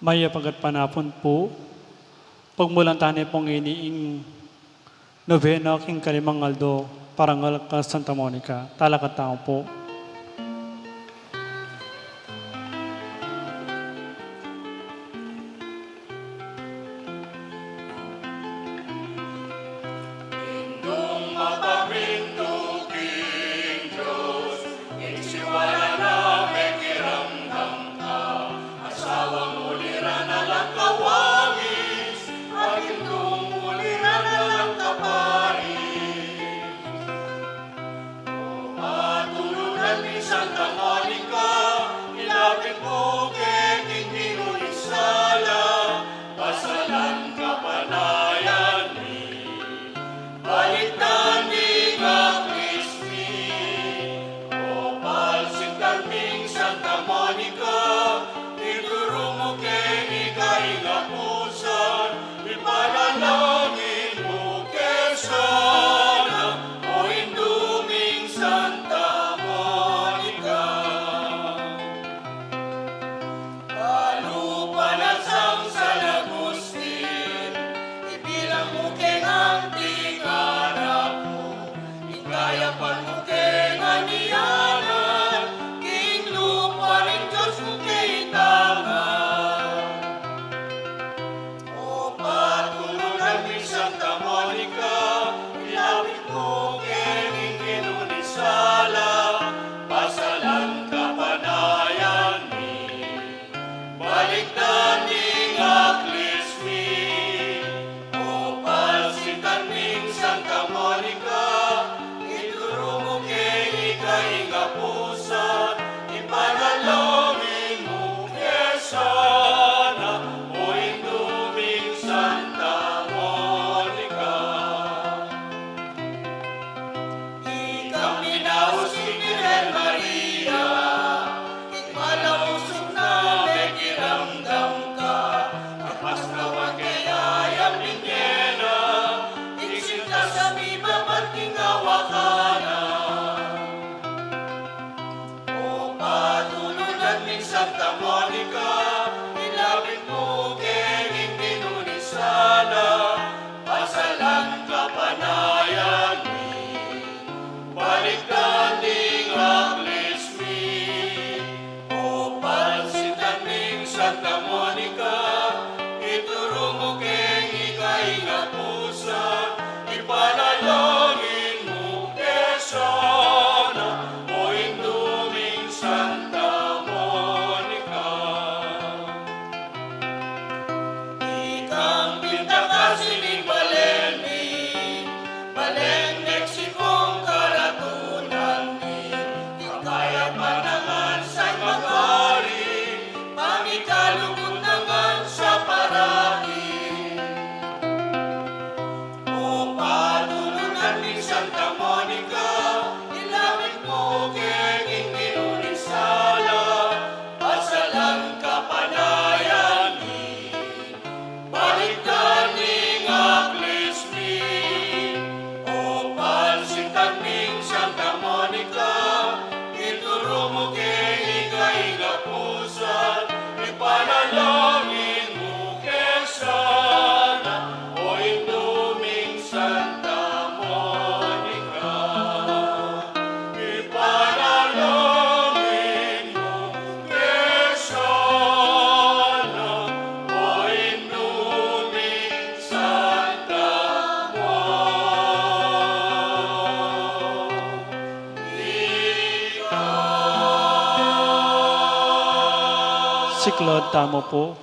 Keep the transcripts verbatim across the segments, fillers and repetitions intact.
Mayap a gatpanapun pu, pagmulan tane pung ini ing nobena king kalimang aldo parangal kang Santa Monica. Talakad tamu pu. Indung mapamintu king Dios, ing siwala na mekiramdam ka, asawang uliran na lang kawangis, at indung uliran na lang kaparis. O patulunan ming Santa Monica, ilapit mu ke king Ginu ing sala, pasalan kapanayan mi, balikdan ing aklis mi. O palsintan ming Santa Monica, ituru mu ke ing ika ing apusan, ipanalangin mu ke sana, o Indu ming Santa Monica. Kalupa nang San Agustin, ibilang mu keng anting arap mu, ing kayapan mu keng anyanan, king lupa ning Dios mu ke itama. O patulunan ming Santa Monica, ilapit mu ke ing Ginu ning sala, pasalan kapanayan mi, balikdan ing aklis mi. O palsintan ming Santa Monica, ituru mu ke ing ika ing apusan, ipanalangin mu ke sana, o Indu ming Santa Monica. Ikang minaus ning Birhen Maria, king malausung na mekiramdam ka, kapasnawan ke ya ing binye na, ing sinta sa mibabat ning awakan na. O patulunan ming Santa Monica, ilapit mu ke ing Ginu ning sala, pasalan kapanayan mi, balikdan ing aklis mi. O palsintan ming Santa Monica, ituru mu ke ing ika ing apusan, ipanalangin mu ke sana, o Indu ming Santa Monica. Ikang pintakasi ning balen mi, balen Mexico ing karatunan mi, ing kayapan na ngan sa magari, pamikalugud na ngan sa parati. O patulunan ming Santa Monica, ilapit mu ke ing Ginu ning sala, pasalan kapanayan mi, balikdan ing aklis mi. O palsintan ming Santa Monica, ituru mu ke ing ika ing apusan, ipanalangin mu ke sana, o Indu ming Santa Monica. Ipanalangin mu ke sana, o Indu ming Santa Monica. Siklaud tamu pu.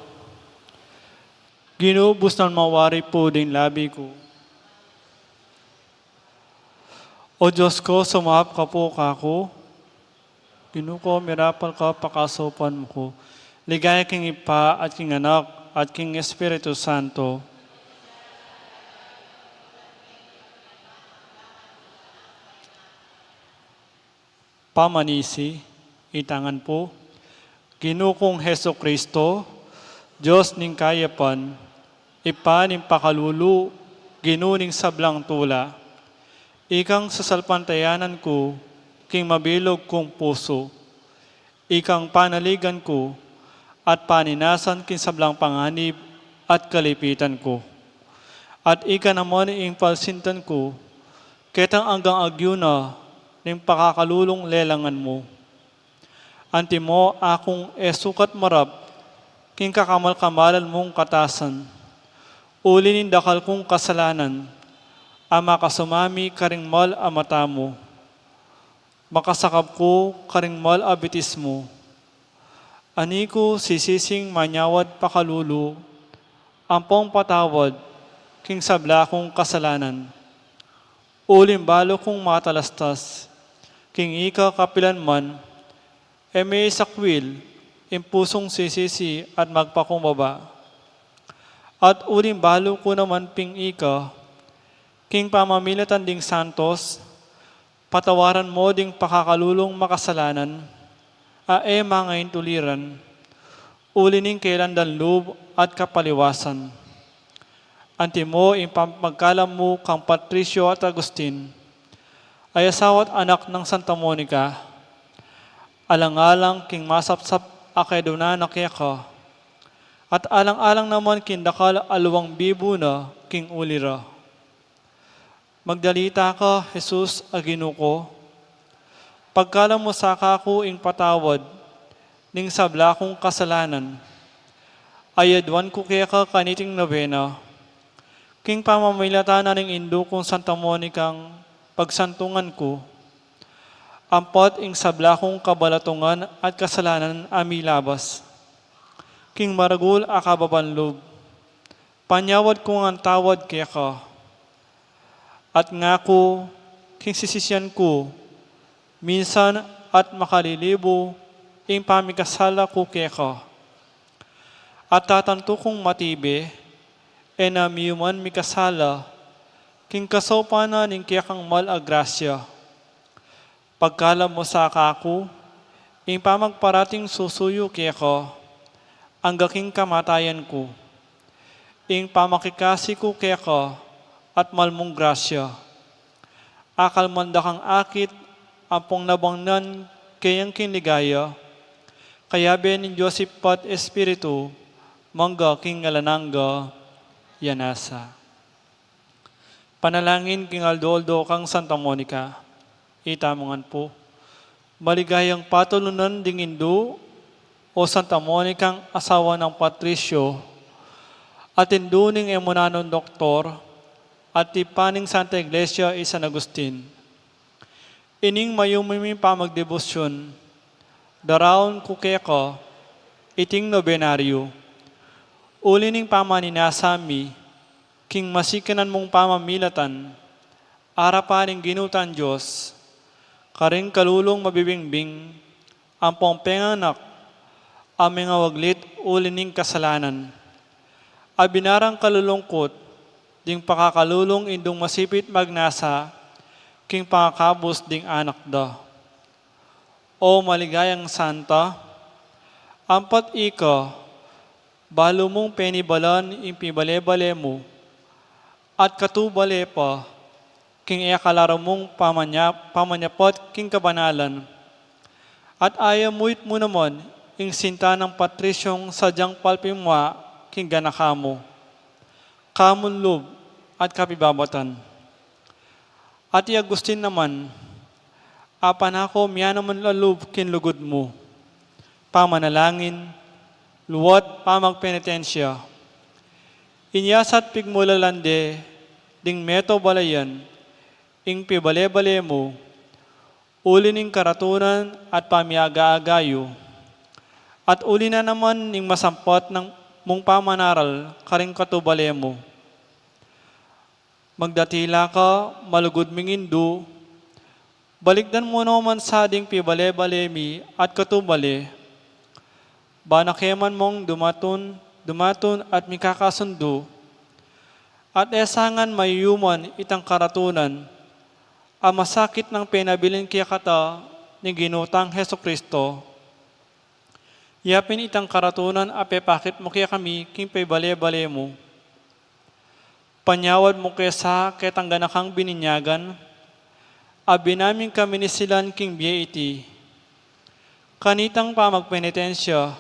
Ginu, busnan mu wari pu ding labi ku. O Dios ku, sumaap ka pu kaku. Ginu ku, mirapal ka, pakasaupan mu ku. Ligaya king Ibpa, at king Anak, at king Espiritu Santo. Pamanisi, itangan pu. Ginu kung Jesucristo, Dios ning kayapan, Ibpa ning pakalulu, Ginu ning sablang tula, ikang sasalpantayanan ku king mabilug kung pusu. Ikang panaligan ku, at paninasan king sablang panganib at kalipitan ku. At ika naman ing palsintan ku, ketang anggang agyu na ning pakakalulung lelangan mu. Antimo akung e sukat marap king kakamal-kamalan mung katasan, uli ning dakal kung kasalanan, a makasumami karing mal a mata mu. Makasakap ku karing mal a bitis mu. Ani ku sisising manyawad pakalulu, ampong patawad king sabla kung kasalanan. Uling balu kung matalastas, king ika kapilan man, e me isakwil ing pusung sisisi at magpakumbaba. At uling balu ku naman ping ika, king pamamilatan ding santos, patawaran mo ding pakakalulung makasalanan, a e mangaintuliran, uli ning kelandan lub at kapaliwasan. Antimo ing pam-, pagkalam mu kang Patricio at Agustin, a asawa't anak nang Santa Monica, alang-alang king masapsap a kedunan na keka, at alang-alang naman king dakal a luwang bibu na king uli ra. Magdalita ka, Jesus a Ginu ku, pagkalam mu sa kaku ing patawad ning sabla kung kasalanan, a yaduan ku keka kaniting nobena, king pamamilatan na ning indu kung Santa Monicang pagsantungan ku, ampat ing sabla kung kabalatungan at kasalanan a milabas king maragul a kababan lub. Panyawad ku ngan tawad keka. At ngaku king sisisian ku, minsan at makalilibu ing pamikasala ku keka. At tatantu kung matibe, e na miyuman mikasala king kasaupan na ning kekang mal a grasya. Pagkalam mu sa kaku ing pamagparating susuyu keka angga king kamatayan ku, ing pamakikasi ku keka at mal mung grasya. Akal man da kang akit ampong nabangnan keyang king ligaya, kayabe ning Dios Ibpa at Espiritu, mangga king alang angga. Yan asa. Panalangin king aldo-aldo kang Santa Monica. Itamu ngan pu. Maligayang patulunan ding indu, o Santa Monicang asawa nang Patricio, at indu ning e mu nanung doktor, at ibpa ning Santa Iglesia i San Agustin. Ining mayumi ming pamagdebosyun, daraun ku keka iting nobenaryu, uli ning pamaninasa mi king masikinan mung pamamilatan, arapan ning Ginu tang Dios, karing kalulung mabibingbing, ampong penganak a mengawaglit uli ning kasalanan. A binarang kalulungkut ding pakakalulung indung masipit magnasa king pangakabus ding anak da. O maligayang santa, ampat ika, balu mung penibalan ing pibale-bale mu, at katubale pa king e kalaru mung pamanya-, pamanyapat king kabanalan. At ayamuit mu naman ing sinta nang Patriciong sadyang palpimwa king ganaka mu, kamun lub at kapibabatan. At i Agustin naman, apan aku miyanaman a lub king lugud mu, pamanalangin, luat pamagpenitensya. Inya sa't pigmulalan de ding meto balayan ing pibale-bale mu, uli ning karatunan at pamiaga-aga yu, at uli na naman ning masampat nang mung pamanaral karing katubale mu. Magdatila ka, malugud ming indu, balikdan mu no man sa ding pibale-bale mi at katubale, ba na ke man mung dumatun, dumatun at mikakasundu, at e sa ngan mayuyuman itang karatunan a masakit nang penabilin kekata ning Ginu tang Jesucristo. Yapin itang karatunan a pepakit mu kekami king pibale-bale mu. Panyawad mu ke sa ketang ganakang bininyagan, a bina ming kaminisilan king bie iti. Kanitang pamagpenitensya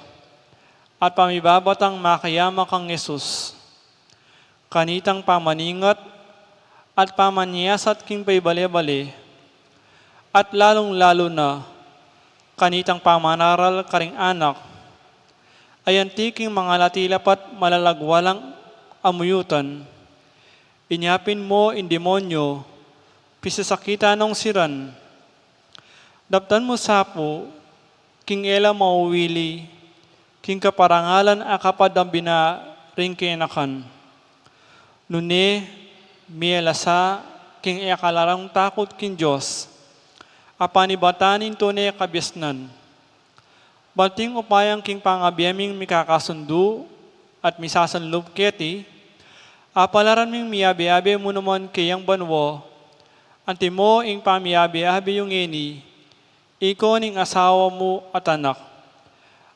at pamibabatang makayama kang Jesus, kanitang pamaningat at pamanyasat king paibale-bale, at lalung-lalu na kanitang pamanaral karing anak, ay anti king mangalati lapat malalagwalang amuyutan, inyapin mo ing demonyo, pisasakitan nong siran. Daptan mu sa pu king e la mauwili king kaparangalan a kapad a bina ring kenakan. Nune, mie la sa king e kalarung takut king Dios a panibatan ning tune kabiasnan. Banting upayang king pangabie ming mikakasundu at misasanlub keti, apalaran ming miabe-abe mu naman keyang banua, antimo ing pamiabe-abe yu ngeni, ikaw ning asawa mu at anak.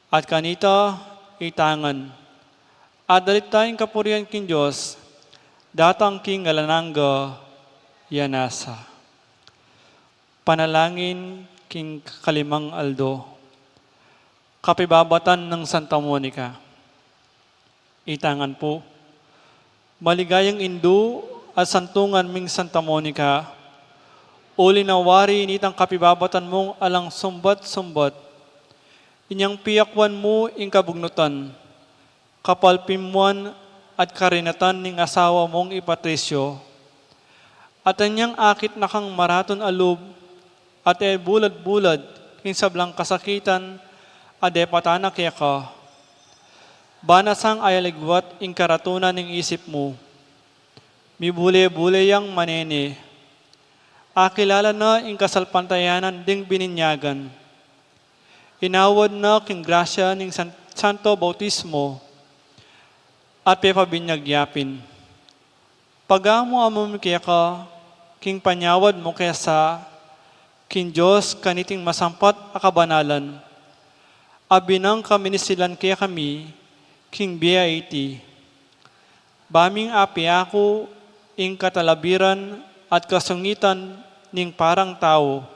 At kanita, itang ngan, adalit da ing kapurian king Dios, datang king alang angga. Yana sa. Panalangin king kalimang aldo. Kapibabatan nang Santa Monica. Itang ngan pu, maligayang indu at santungan ming Santa Monica, uli na wari nitang kapibabatan mung alang sumbat-sumbat, inyang piyakwan mu ing kabugnutan, kapalpimuan at karinatan ning asawa mung i Patricio, at inyang akit na kang maratun a lub at e bulad-bulad king sablang kasakitan a depatan na keka. Bana sang ayaligwat ing karatunan ning isip mu. Mibule-bule yang manene. Akilala na ing kasalpantayanan ding bininyagan. Inawad na king grasya ning san-, santo bautismo at pepabinyag yapin. Pagamu-amu mi keka king panyawad mu kesa king Dios kaniting masampat a kabanalan, a binang kaminisilan kekami king bie a iti. Ba ming apiaku ing katalabiran at kasungitan ning parang tau,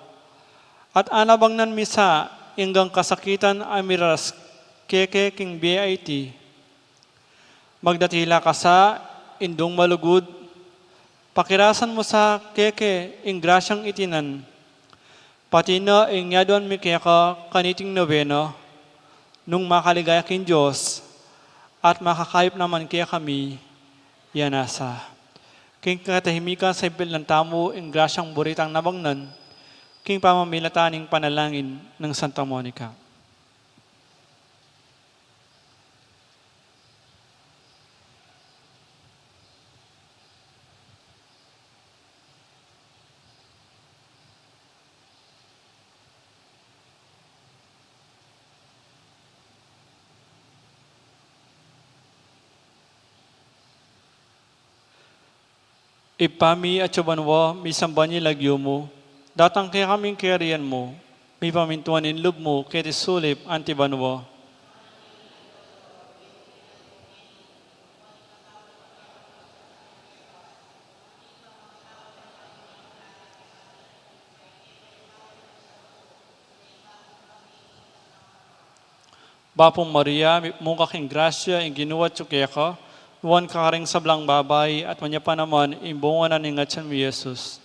at anabangnan mi sa ing anggang kasakitan a miraras keke king bie a iti. Magdatila ka sa, indung malugud, pakirasan mu sa keke ing grasyang itinan. Pati na ing yaduan mi keka kaniting nobena, nung makaligaya king Dios, at makakayup naman kekami, yana sa. King katahimikan sambilan tamu ing grasyang buritang nabangnan, king pamamilatan ning panalangin nang Santa Monica. Ibpa mi, atsu ka banua, misamban ya ing lagyu mu, datang kekami ing kayarian mu, mipamintuan ing lub mu keti sulip anti banua. Bapu Maria, mipmu ka king grasya, ing Ginu atsu keka, nuan ka karing sablang babai, at nuan ya pa naman ing bunga na ning atyan mu, i Jesus.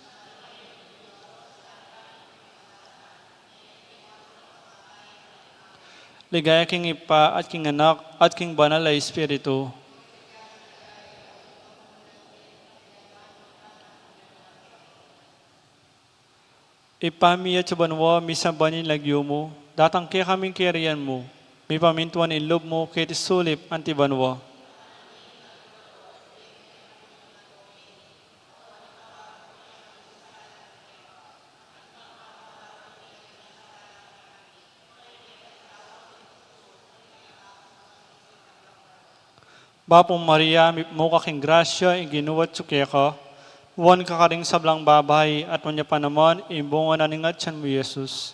Ligaya king Ibpa, at king Anak, at king Banal a Espiritu. Ibpa mi, atsu ka banua, misamban ya ing lagyu mu, datang kekami ing kayarian mu, mipamintuan ing lub mu keti sulip anti banua. Bapu Maria, mipmu ka king grasya, ing Ginu atsu keka, nuan ka karing sablang babai, at nuan ya pa naman ing bunga na ning atyan mu, i Jesus.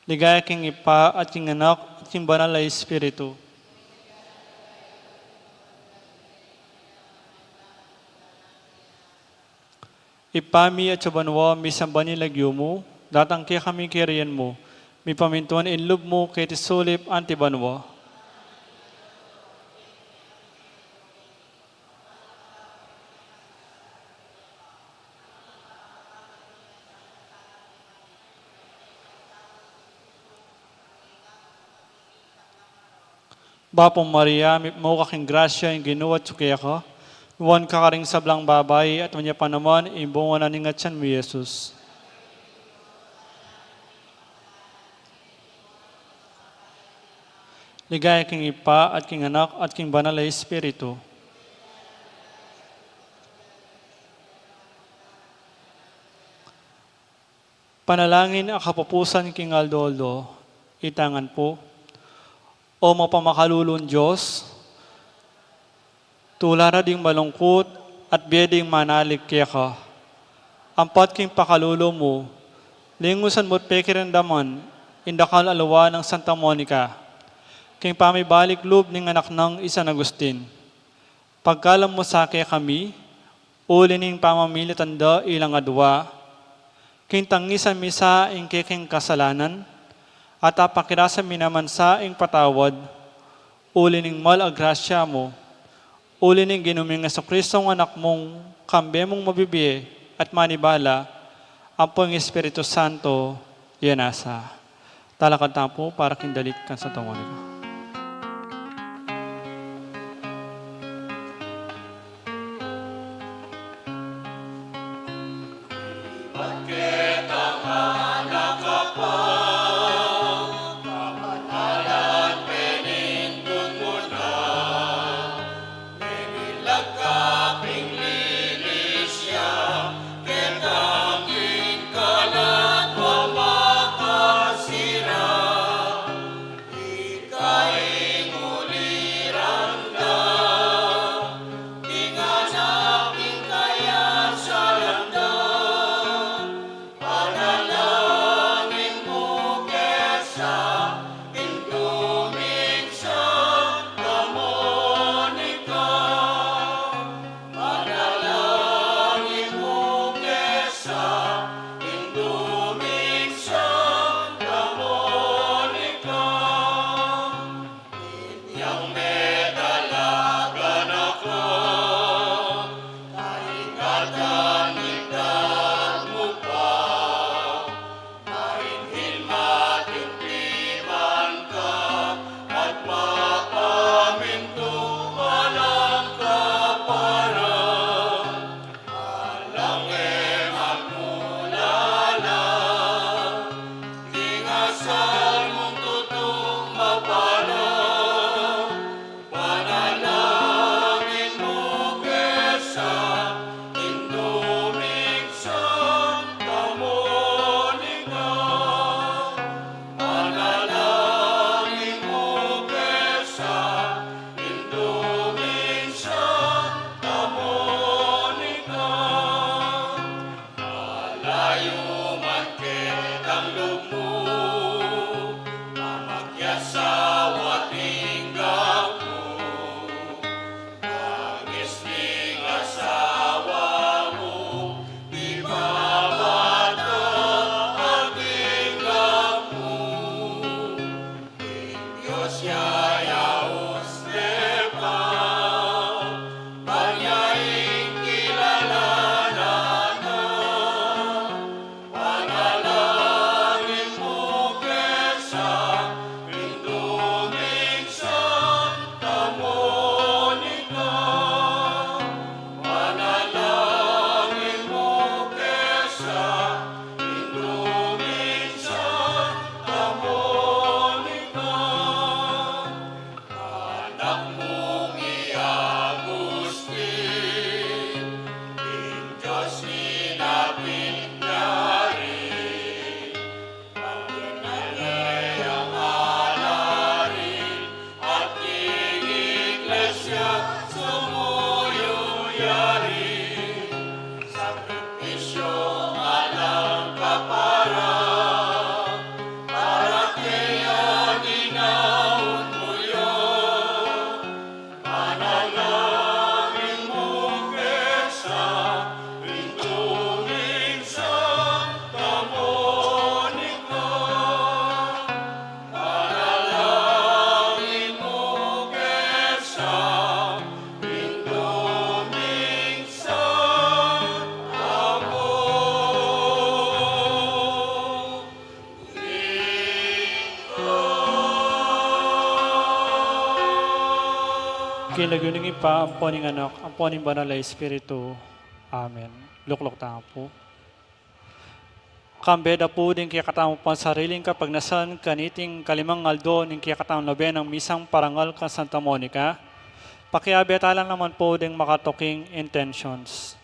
Ligaya king Ibpa, at king Anak, at king Banal a Espiritu. Ibpa mi atsu ka banua, misamban ya ing lagyu mu, datang kekami ing kayarian mu, mipamintuan ing lub mu keti sulip anti banua. Bapu Maria, mitmu ka king grasya, ing Ginu atsu keka. Nuan ka karing sablang babai, at nuan ya pa naman ing bunga na ning atyan mu, i Jesus. Ligaya king Ibpa, at king Anak, at king Banal a Espiritu. Panalangin a kapupusan king aldo-aldo, itang ngan pu. O mapamakalulung Dios, tula ra ding malungkut at bie ding manalig keka. Ampat king pakalulu mu, lingusan mu't pekiramdaman ing dakal a lua nang Santa Monica, king pamibalik lub ning anak nang i San Agustin. Pagkalam mu sa kekami, uli ning pamamilatan da ilang adua, king tangisan mi sa ing kekeng kasalanan, at apakirasa mi naman sa ing patawad, uli ning mal a grasya mu, uli ning Ginu ming Jesucristo, Anak mung, kambe mung mabibie at manibala, ampon ing Espiritu Santo, ya nasa. Talakad tamu pu para king dalit kang Santa Monica. King lagyu ning Ibpa, ampo ning Anak, ampo ning Banal a Espiritu. Amen. Lukluk tamu pu. Kambe da pu ding kekatamung pansariling kapagnasan kaniting kalimang aldo ning kekatamung nobenang misang parangal kang Santa Monica, pakiabe tala naman pu ding makatuking intentions.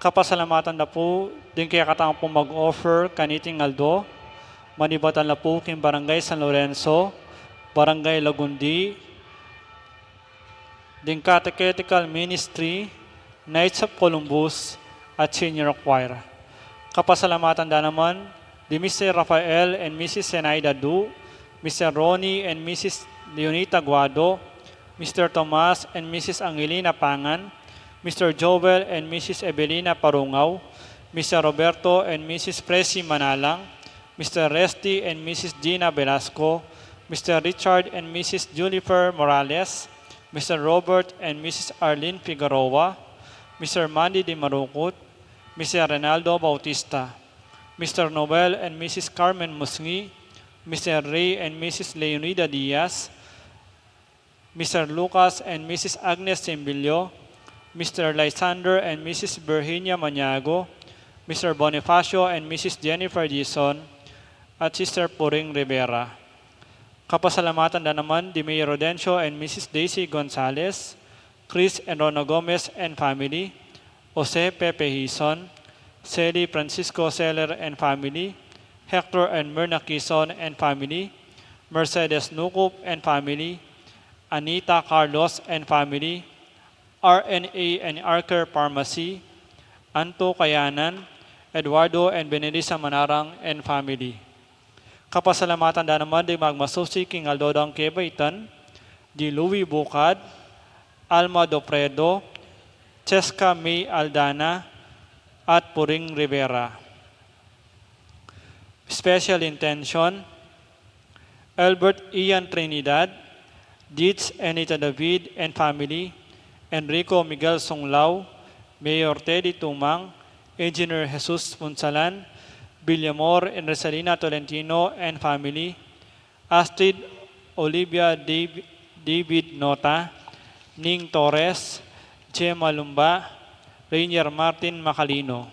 Kapasalamatan da pu ding kekatamung mag-offer kaniting aldo, manibatan la pu king Barangay San Lorenzo, Barangay Lagundi, ding Catechetical Ministry, Knights of Columbus, at Senior Choir. Kapasalamatan da naman di Mister Rafael and Missus Zenaida Du, Mister Ronnie and Missus Leonita Guado, Mister Tomas and Missus Angelina Pangan, Mister Joel and Missus Evelina Parungaw, Mister Roberto and Missus Presi Manalang, Mister Resty and Missus Gina Velasco, Mister Richard and Missus Junifer Morales, Mister Robert and Missus Arlene Figueroa, Mister Mandy Di Marucut, Mister Renaldo Bautista, Mister Noel and Missus Carmen Musngi, Mister Ray and Missus Leonida Diaz, Mister Lucas and Missus Agnes Simbilio, Mister Lysander and Missus Virginia Maniago, Mister Bonifacio and Missus Jennifer Dizon, at Sister Puring Rivera. Kapasalamatan da naman di Mayor Rodencio and Missus Daisy Gonzalez, Chris and Rona Gomez and family, Jose Pepe Hizon, Sally Francisco Seller and family, Hector and Myrna Kizon and family, Mercedes Nukup and family, Anita Carlos and family, R N A and Arker Pharmacy, Anto Kayanan, Eduardo and Benedisa Manarang and family. Kapasalamatan da naman ding magmasusi king aldo dang kebaitan, di Louie Bucad, Alma Dopredo, Cheska May Aldana, at Puring Rivera. Special intention, Albert Ian Trinidad, Dids Anita David and family, Enrico Miguel Sunglao, Mayor Teddy Tumang, Engineer Jesus Punsalan, Villamor and Rosalina Tolentino and family, Astrid Olivia Dav-, David Nota, Ning Torres, Gemma Lumba, Rainier Martin Macalino.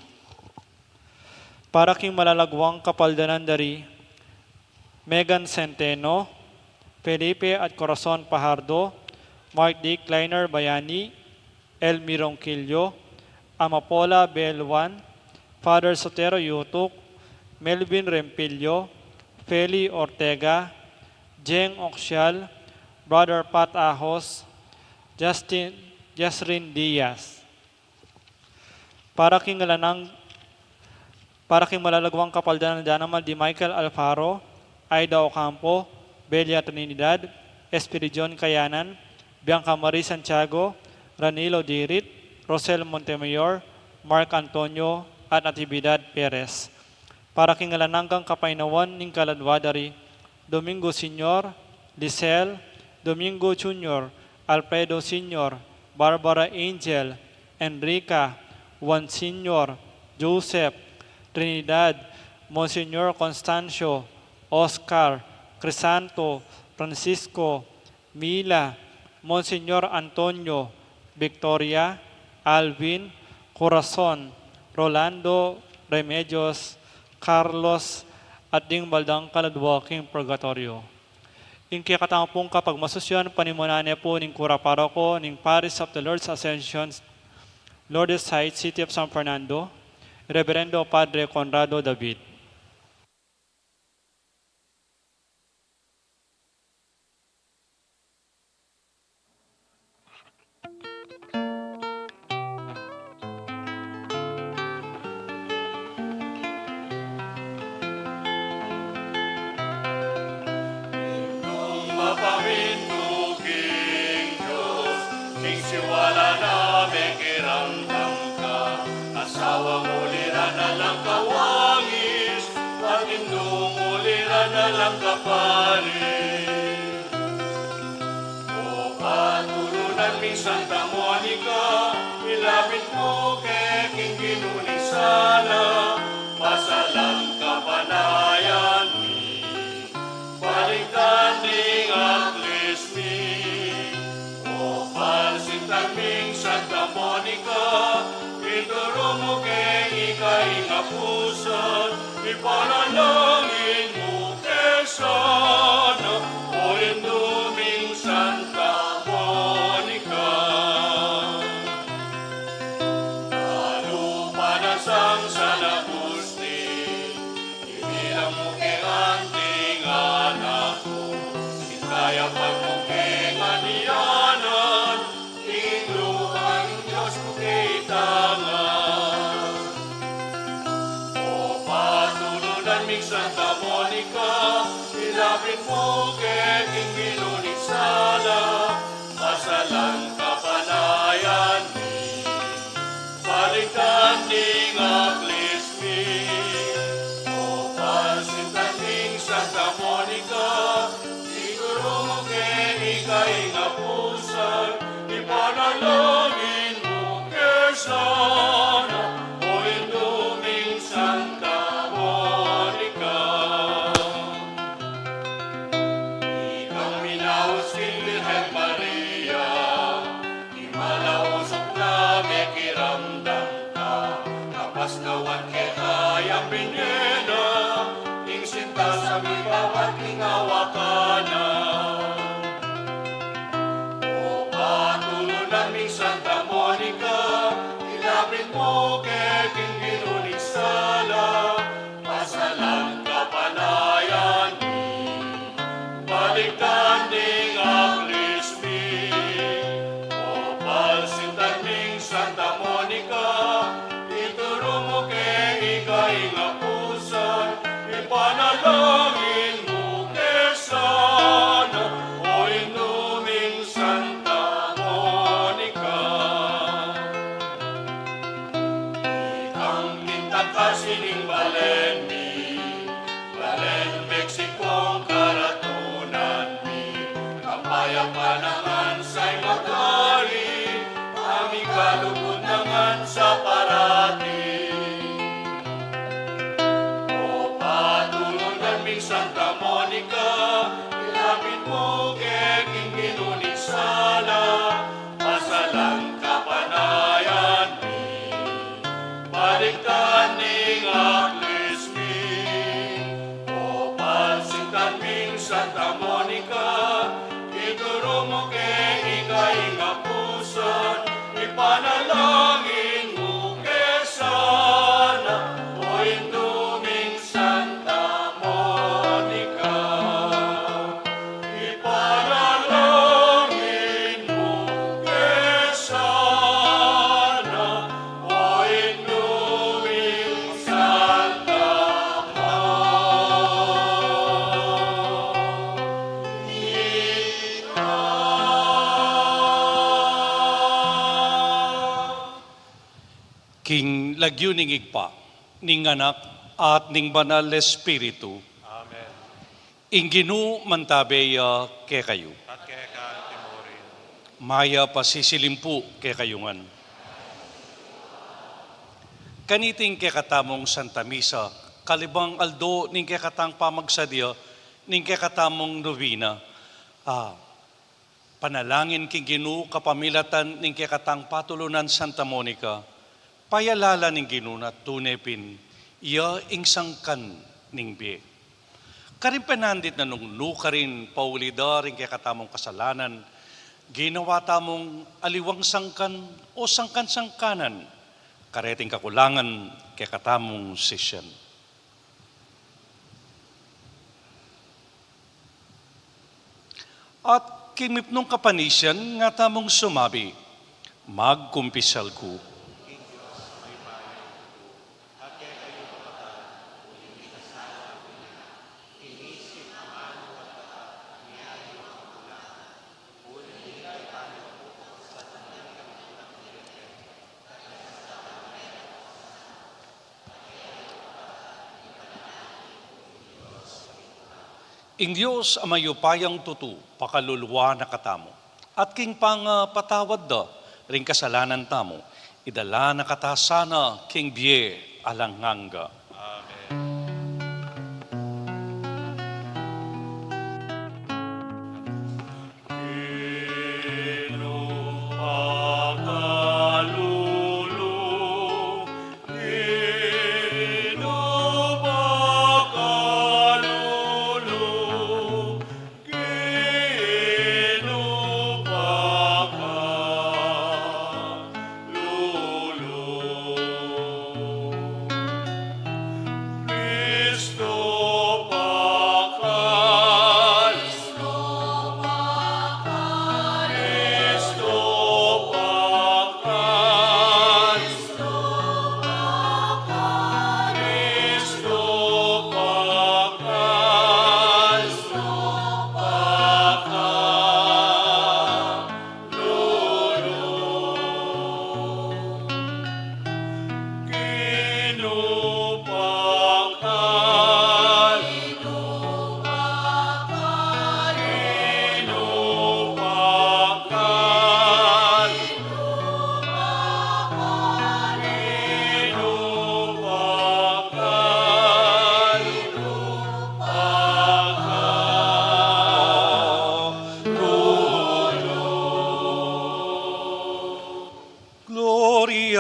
Para king malalagwang kapaldanan dari, Megan Centeno, Felipe at Corazon Pajardo, Mark D. Kleiner Bayani, Elmi Ronquillo, Amapola Beluan, Father Sotero Yutuk, Melvin Rempillo, Feli Ortega, Jeng Oxial, Brother Pat Ahos, Justin, Jasrin Diaz. Para king alanang, para king malalagwang kapaldanan da naman di Michael Alfaro, Aida Ocampo, Belia Trinidad, Espiridion Kayanan, Bianca Marie Santiago, Ranilo Dirit, Rosel Montemayor, Mark Antonio, at Natividad Perez. Para king alang anggang kapainawan ning kaladwa dari, Domingo Senior, Lisel, Domingo Junior, Alfredo Senior, Barbara Angel, Enrica, Juan Senior, Joseph, Trinidad, Monsignor Constancio, Oscar, Crisanto, Francisco, Mila, Monsignor Antonio, Victoria, Alvin, Corazon, Rolando, Remedios, Carlos, at ding baldang kaladwa king purgatoryo. Ing kekatamung kapagmasusian, panimunan ne pu ning kura paroko ning Parish of the Lord's Ascension, Lourdes Heights, City of San Fernando, Reverendo Padre Conrado David. Nung mapamintu king Dios, ning siwala na mekiramdam ka, asawa mu lira na lang kawangis, at indu mu lira na lang kapali. O patulunan ming Santa Monica, ilapit mu ke king Ginu ning sala, pasalan kapanayan mi, balikdan ning aklis mi. Santa Monica, ilapit mu ke king Ginu ing sala, pasalan kapanayan mi, balikdan ning aklis mi. O pansintan ming Santa Monica, ituru mu ke ika ing apusan, ipanalangin mu ke sana, o Indu ming Santa Monica. Ikang minaus king Birhen Maria, ing malausug na mekiramdam ka, kapasnawan keka yang binie na, ing sintas a mibawat king awakan na. O patulunan ming Santa Monica, ilapit mu ke king Ginu ing sala, pasalan kapanayan mi, balikdan ning aklis mi. O pansintan ming Santa Monica, ituru mu ke ika ing apusan, ipanalangin mu ke sana, o Indu ming Santa Monica. Ikang pintag kasi ning balen mi, balen Mexico ing karatunan mi, kapayapan na ngan sa ing magari, a mikalugud na ngan sa parati. O patulunan ming Santa Monica, ilapit mu ke king Ginu ing sala, pasalan kapanayan mi, balikdan ning aklis mi. O pansintan ming Santa Monica, ituru mu ke ika ing apusan, ipanalangin mu ke sana, o Indu ming Santa Monica. Ipanalangin mu ke sana, o Indu ming Santa Monica. King lagyu ning Ibpa, ning Anak, at ning Banal Espiritu. Amen. Ing Ginu mantabe ya kekayu. At keka mu rin. Mayap a sisilimpu kekayu ngan. Kaniting kekatamung Santa Misa, kalibang aldo ning kekatang pamagsadya ning kekatamung nobena, a panalangin king Ginu kapamilatan ning kekatang patulunan Santa Monica, payalala ning Ginu na tune pin iya ing sangkan ning bie. Karin penandit na nung nukarin pauli da ring kekatamung kasalanan, ginawa tamung aliwang sangkan o sangkan-sangkanan kareting kakulangan kekatamung sisian. At king mipnung kapanisian nga tamung sumabi, magkumpisal ku. Ing Dios a mayupayang tutu, pakaluluan na katamu. At king pangapatawad da ring kasalanan tamu, idala na kata sana king bie alang angga. Amen.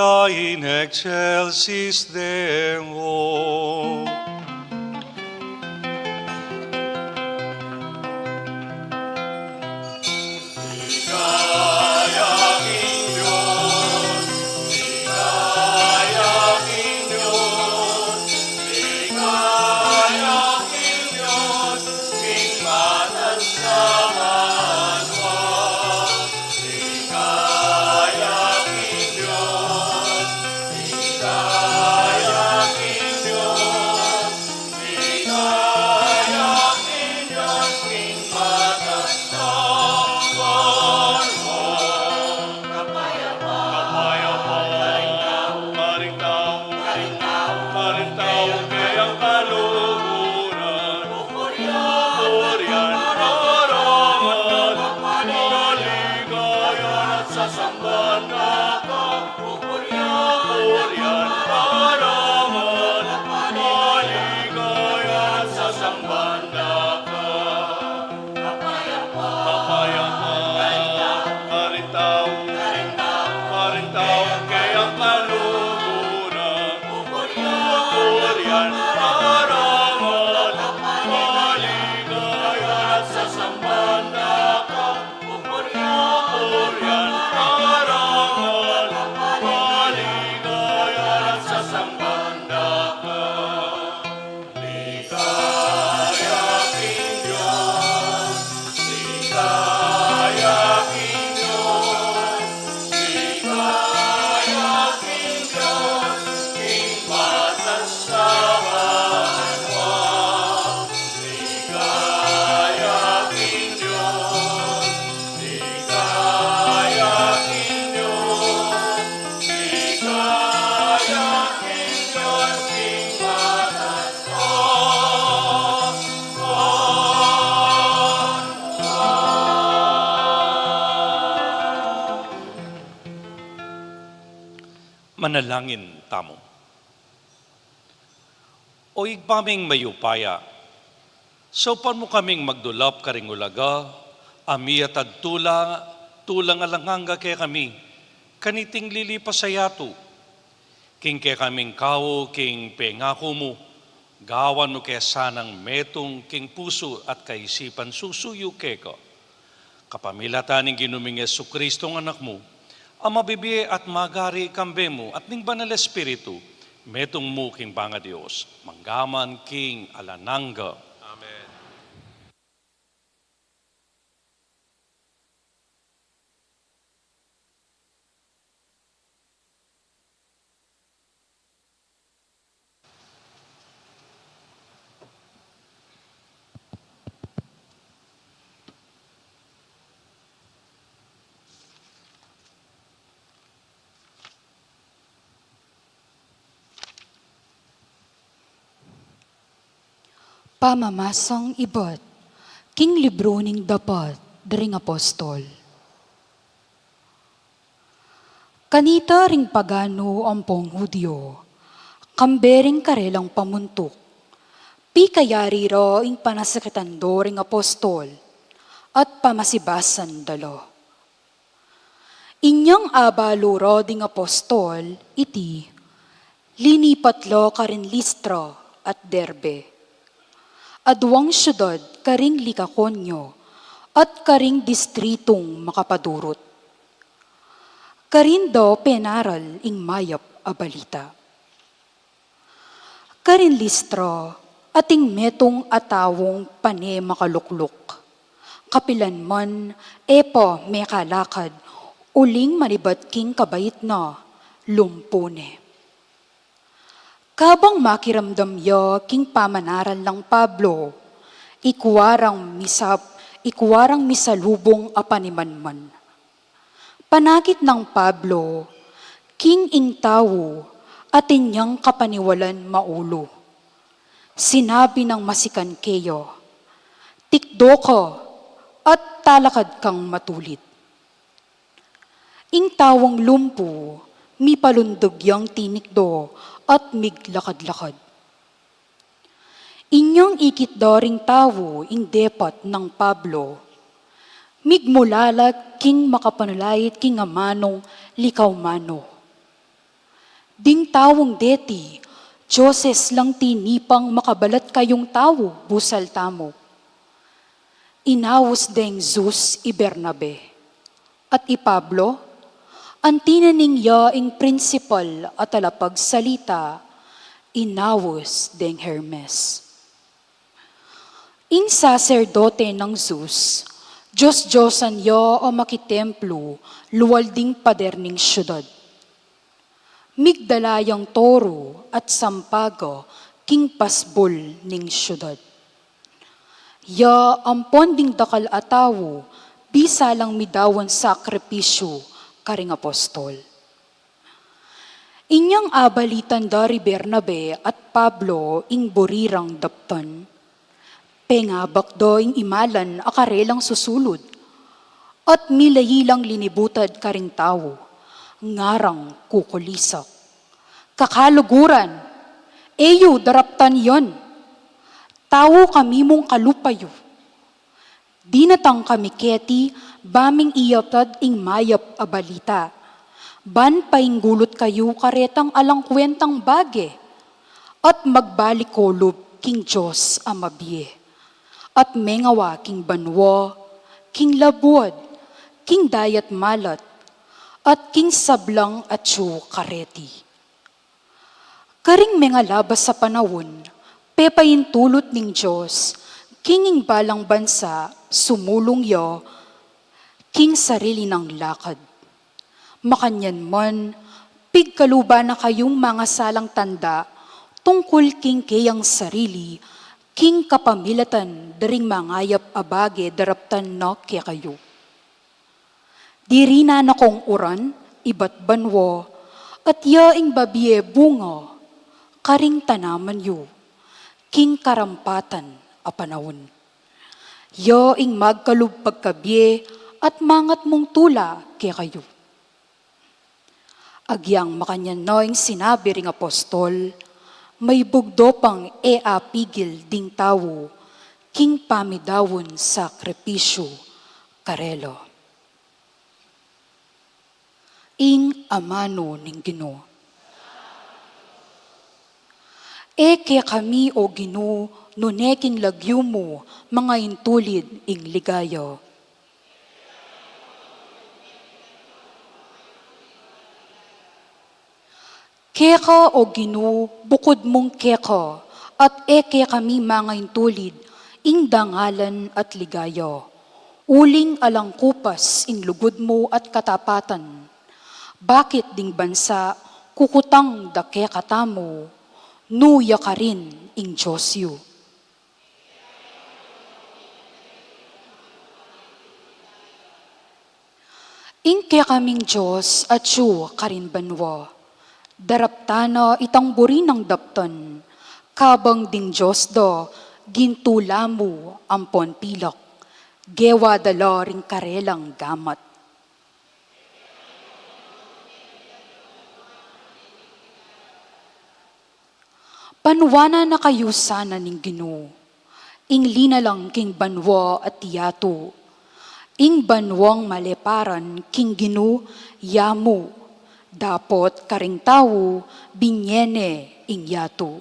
In excelsis Deo. Manalangin tamu. O Ibpa ming mayupaya, saupan mu kaming magdulap karing ulaga a miyatad tula, tulang alang angga kekami, kaniting lilipas a yatu. King kekaming kau, king pengaku mu, gawan mu ke sanang metung king pusu at kaisipan susuyu keka. Kapamilatan ning Ginu ming Jesucristo a Anak mu, a mabibie at magari kambe mu at ning Banal Espiritu, metung mu king bangat Dios, mangga man king alang angga. Amen. Pamamasang ibat king libru ning Dapat dring Apostol. Kanita ring pagano ampong Judio, kambe ring karelang pamuntuk, pikayari ra ing panasakitan do ring apostol at pamasibasan da la. Inyang abalu ra ding apostol iti, linipat la karin Listra at Derbe, aduang siudad karing Likaonia at karing distritung makapadurut. Karin da penaral ing mayap a balita. Karin Listra, atin metung a taung pane makalukluk. Kapilan man, e pa mekalakad, uling manibat king kabait na, lumpu ne. Kabang makiramdam ya king pamanaral nang Pablo, ikua rang misap-, ikua rang misalubung a panimanman. Panakit nang Pablo, king ing tau, atin yang kapaniwalan maulu. Sinabi nang masikan keya, "Tikdo ka, at talakad kang matulid." Ing taung lumpu, mipalundug yang tinikdo, at miglakad-lakad. Inyang ikit da ring tau ing depat nang Pablo, migmulalat king makapanulait king amanung likaw manu. Ding taung deti, dioses lang tinipang makabalat kayung tau, busal tamu. Inaus deng Zeus i Bernabe. At i Pablo, anti na ning ya ing prinsipal a talapagsalita, inaus deng Hermes. Ing saserdote nang Zeus, dios-diosan ya o makitemplu, lual ding pader ning siudad. Migdala yang toru at sampaga king pasbul ning siudad. Ya ampon ding dakal a tau, bisa lang midaun sakripisyu karing apostol. Inyang abalitan da ri Bernabe at Pablo ing buri rang daptan, pengabak da ing imalan a karelang susulud, at milayi lang linibutad karing tau, ngarang kukulisak. Kakaluguran, e yu daraptan yan. Tau kami mung kalupa yu. Dinatang kami keti, ba ming iyatad ing mayap a balita. Ban painggulut kayu karetang alang kuentang bage, at magbalik kulub king Dios a mabie, at mengawa king banua, king labuad, king dayat malat, at king sablang atyu kareti. Karing mengalabas a panaun, pepaintulut ning Dios king ing balang bansa sumulung ya king sarili nang lakad. Makanyan man, pigkaluban na kayung mangasalang tanda tungkul king keyang sarili, king kapamilatan da ring mangayap a bage daraptan na kekayu. Dirinan na kong uran ibat banua, at ya ing babie bunga karing tanaman yu king karampatan a panaun. Ya ing magkalub pagkabie at mangatmung tula kekayu. Agyang makanyan na ing sinabi ring apostol, maibugdo pang e apigil ding tau king pamidaun sakripisyu karela. Ing amanu ning Ginu. E kekami, O Ginu, nune king lagyu mu mangaintulid ing ligaya. Keka, O Ginu, bukud mung keka, at e kekami mangaintulid ing dangalan at ligaya. Uling alang kupas ing lugud mu at katapatan. Bakit ding bansa kukutang da keka tamu, nu ya karin ing Dios yu? Ing kekaming Dios atyu karin banua, daraptan na itang buri nang daptan, kabang ding dios da gintula mu ampon pilak, gewa da la ring karelang gamat. Panuanan na kayu sana ning Ginu, ing linalang king banua at yatu, ing banuang maleparan king Ginu ya mu, dapot karing tau binye ne ing yatu.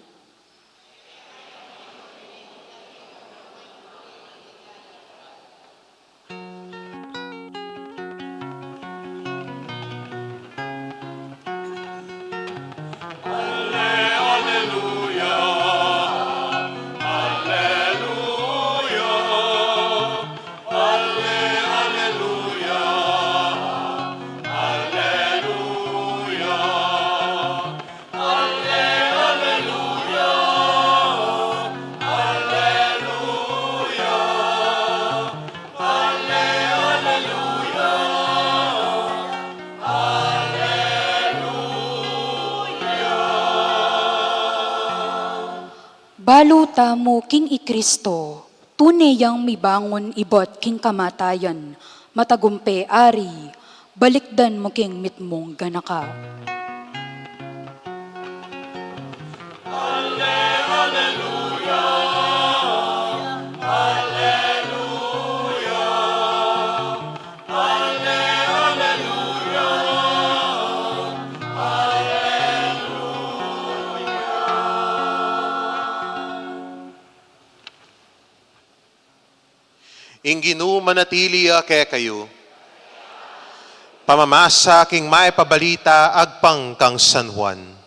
Balu tamu king i Kristo, tune yang mibangun ibat king kamatayan, matagumpe ari, balikdan mu king mitmung ganaka. Ing Ginu manatili ya kekayu. Pamamasa king Mayap a Balita agpang kang San Juan.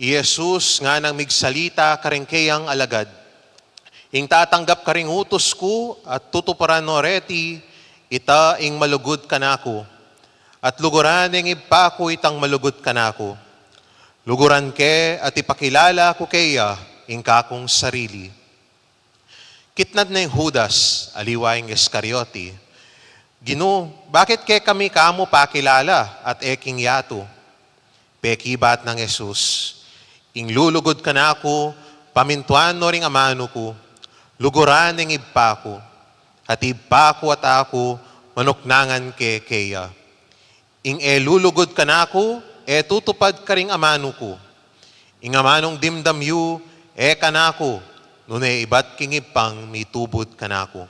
I Jesus nganang migsalita karing keyang alagad, "Ing tatanggap karing utus ku at tutuparan no reti, ita ing malugud kanaku, at luguran ning Ibpa ku itang malugud kanaku. Luguran ke at ipakilala ku keya ing kakung sarili." Kitnan neng Judas, aliwa ing Iscariote, "Ginu, bakit kekami ka mu pakilala at e king yatu?" Pekibat nang Jesus, "Ing lulugud kanaku, pamintuan no ring amanu ku, luguran ning Ibpa ku, at Ibpa ku at aku manuknangan ke keya. Ing e lulugud kanaku, e tutupad karing amanu ku. Ing amanung dimdam yu, e kanaku, nune ibat king Ibpang mitubud kanaku.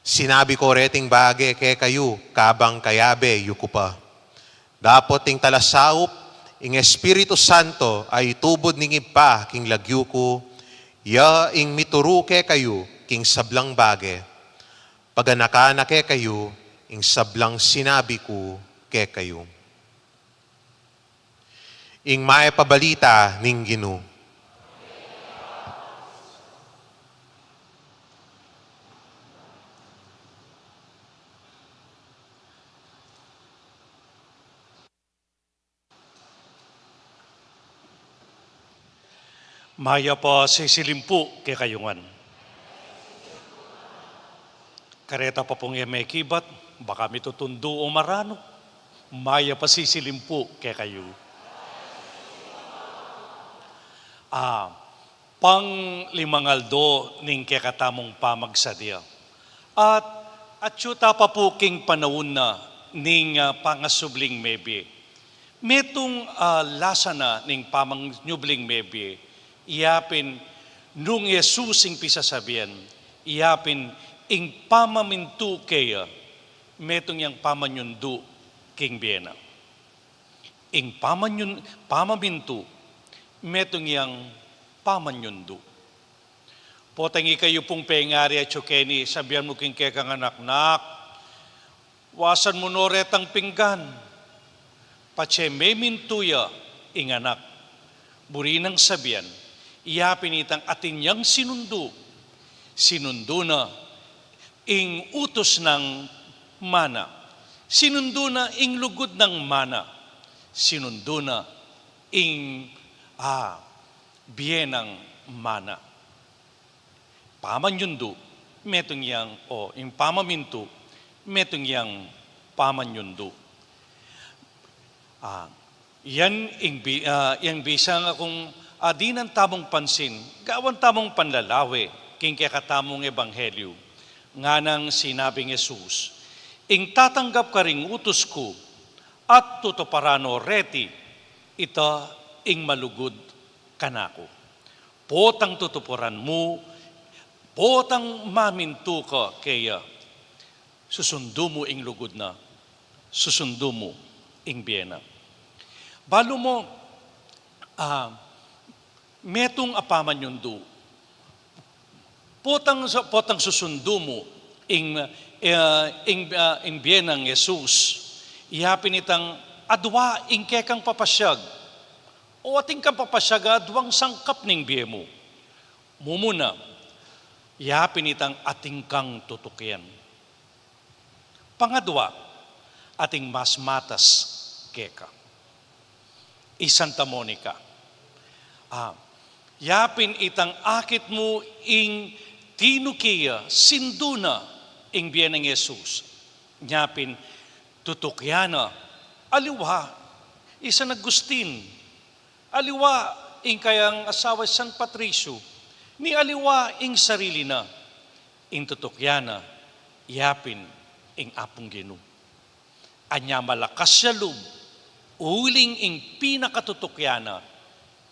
Sinabi ko reting bage kekayu, kabang kayabe yu ku pa. Dapot ing Talasaup, ing Espiritu Santo a itubud ning Ibpa king lagyu ku, ya ing mituru kekayu king sablang bage. Paganakan na kekayu ing sablang sinabi ku kekayu." Ing Mayap a Balita ning Ginu. Mayap a sisilim pu kekayu ngan. Kareta pa pung e mekibat, baka mitutundu o maranu. Mayap a sisilim pu kekayu. A, panglimang aldo ning kekatamung pamagsadya. At atyu ta pa pu king panaun na ning, ah, pangasubling mebie. Metung, ah, lasa na ning pamanyubling mebie, yapin nung Jesus ing pisasabian, yapin ing pamamintu keya, metung yang pamanyundu king bie na. Ing pamanyun-, pamamintu, metung yang pamanyundu. Potang ikayu pung pengari atyu keni, sabian mu king kekang anak, "Nak, wasan mu no retang pinggan." Patse memintu ya ing anak. Buri nang sabian, yapin itang atin yang sinundu. Sinundu na ing utus nang mana. Sinundu na ing lugud nang mana. Sinundu na ing, ah, bie nang mana. Pamanyundu, metung yang, o, ing pamamintu, metung yang pamanyundu. Ah, yan ing bi-, ah, yang bisa nga kung, ah, dinan tamung pansin, gawan tamung panlalawe, king kekatamung ebanghelyu, nganang sinabing Jesus, "Ing tatanggap karing utus ku, at tutuparan no reti, ita ing malugud kanaku." Potang tutuparan mu, potang mamintu ka keya, susundu mu ing lugud na, susundu mu ing bie na. Balu mu, ah, metung a pamanyundu. Potang sa-, potang susundu mu ing, eh, ing, ah, ing bie nang Jesus, yapin itang adwa ing kekang papasiag. O atin kang papasiag a adwang sangkap ning bie mu. Mumuna, yapin itang atin kang tutukian. Pangadwa, atin mas matas keka. I Santa Monica. Ah, yapin itang akit mu ing tinuki ya, sindu na ing bie nang Jesus. Yapin tutukian na, aliwa i San Agustin, aliwa ing kayang asawa i San Patricio, ni aliwa ing sarili na, ing tutukian na, yapin ing Apung Ginu. Anya malakas ya lub, Uling ing pinakatutukian na,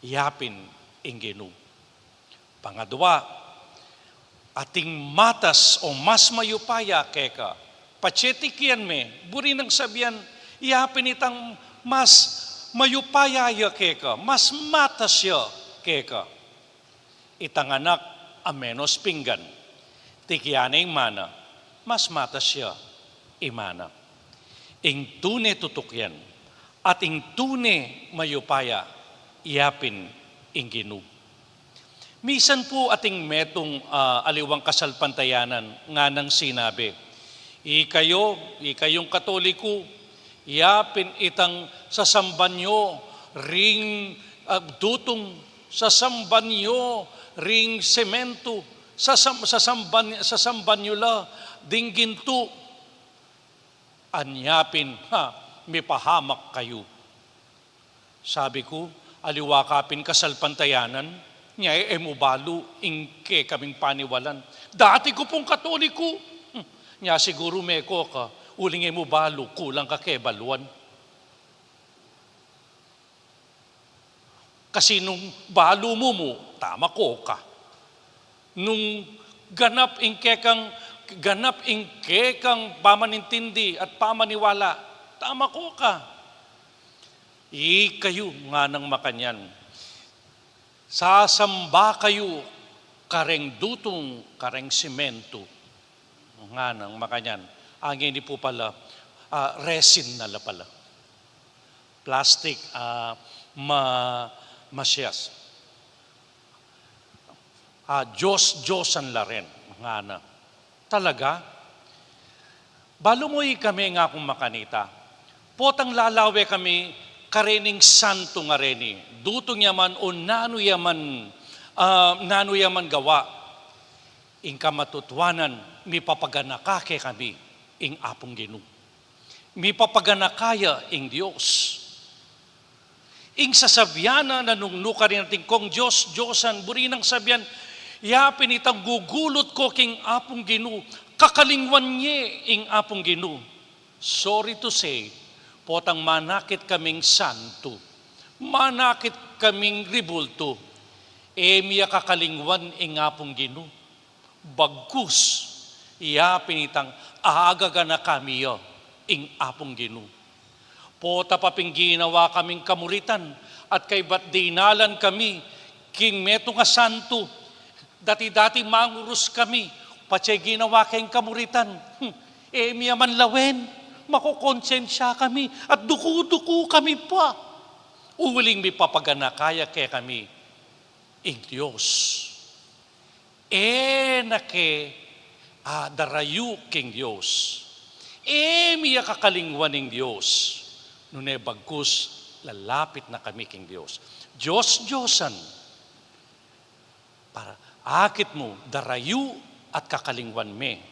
yapin ing Ginu. Pangadwa, ating matas o mas mayupaya keka. Patse tikian me, buri nang sabian, yapin itang mas mayupaya ya keka, mas matas ya keka. Itang anak a menos pinggan, tikian ne ing mana, mas matas ya ing mana. Ing tune tutukian at ing tune mayupaya, yapin ing Ginu. Misan pu ating metung, ah, aliwang kasalpantayanan nganang sinabi, "Ikayu, ikayung Katoliku, yapin itang sasamban yu ring, ah, dutung, sasamban yu ring sementu, sasam-, sasamban, sasamban yu la ding gintu." Anya pin, ha, mipahamak kayu. Sabi ku, "Aliwa ka pin kasalpantayanan, nya e mu balu ing kekaming paniwalan. Dati ku pung Katoliku." Hmm, nya siguru meko ka, uling e mu balu, kulang ka kebaluan. Kasi nung balu mu mu, tama ko ka. Nung ganap ing kekang, ganap ing kekang pamanintindi at pamaniwala, tama ko ka. Ikayu nganang makanyan, sasamba kayu kareng dutung, kareng simentu. Nganang makanyan, angin ni pu pala, ah, resin na la pala. Plastic, ah, ma-, masyas. Ah, Diyos-Diyosan la rin, ngana. Talaga? Balu mu ikami, ngakung makanita. Potang lalawe kami karening santu ngareni. Dutung ya man o nanu ya man, ah, nanu ya man gawa. Ing kamatutuanan, mipapaganaka kekami ing Apung Ginu. Mipapaganaka ya ing Dios. Ing sasabian na nung nukarin atin kong Dios-Diyosan, buri nang sabian, yapin itang gugulut ko king Apung Ginu, kakalingwan ye ing Apung Ginu. Sorry to say, potang manakit kaming santu, manakit kaming ribultu, e mi ya kakalingwan ing Apung Ginu. Bagkus, yapin itang agaganaka mi ya ing Apung Ginu. Pota pa pin ginawa kaming kamuritan, at kaybat dinalan kami king metung a santu. Dati-dati mangurus kami, patse ginawa keng kamuritan. Hmm, e mi ya man lawen, makokonsensya kami, at duku-duku kami pa. Uling mipapaganaka ya kekami ing Dios. E na ke, ah, darayu king Dios. E mi ya kakalingwan ing Dios. Nune bagkus, lalapit na kami king Dios. Dios-Diyosan. Para akit mu, darayu at kakalingwan me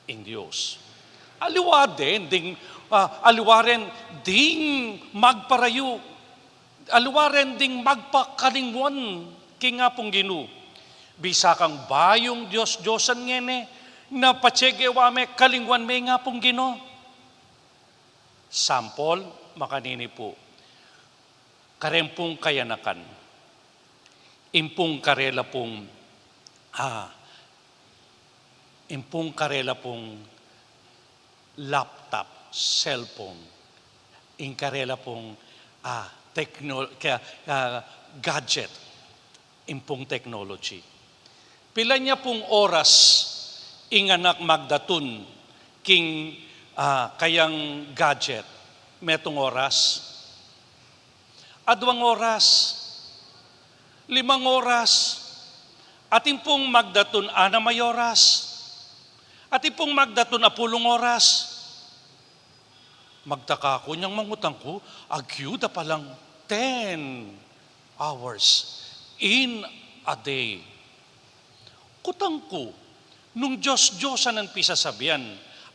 ing Dios. Aliwa den ding, ah, aliwa ren ding magparayu, aliwa ren ding magpakalingwan king Apung Ginu. Bisa kang bayung Dios-Diyosan ngeni, na patse gewa me, kalingwan me ing Apung Ginu. Sampol, makanini pu. Kareng pung kayanakan. Ing pung karela pung, ah, ing pung karela pung laptop, cellphone, ing karela pung, ah, techno-, kaya, ah, gadget, ing pung technology. Pila nya pung oras ing anak magdatun king, ah, kayang gadget? Metung oras? Adwang oras? Limang oras? Atin pung magdatun anam a oras? Atin pung magdatun apulung oras? Magtaka ku nyang mangutang ku, agyu da palang ten hours in a day. Kutang ku, nung Dios-Diyosan nang pisasabian,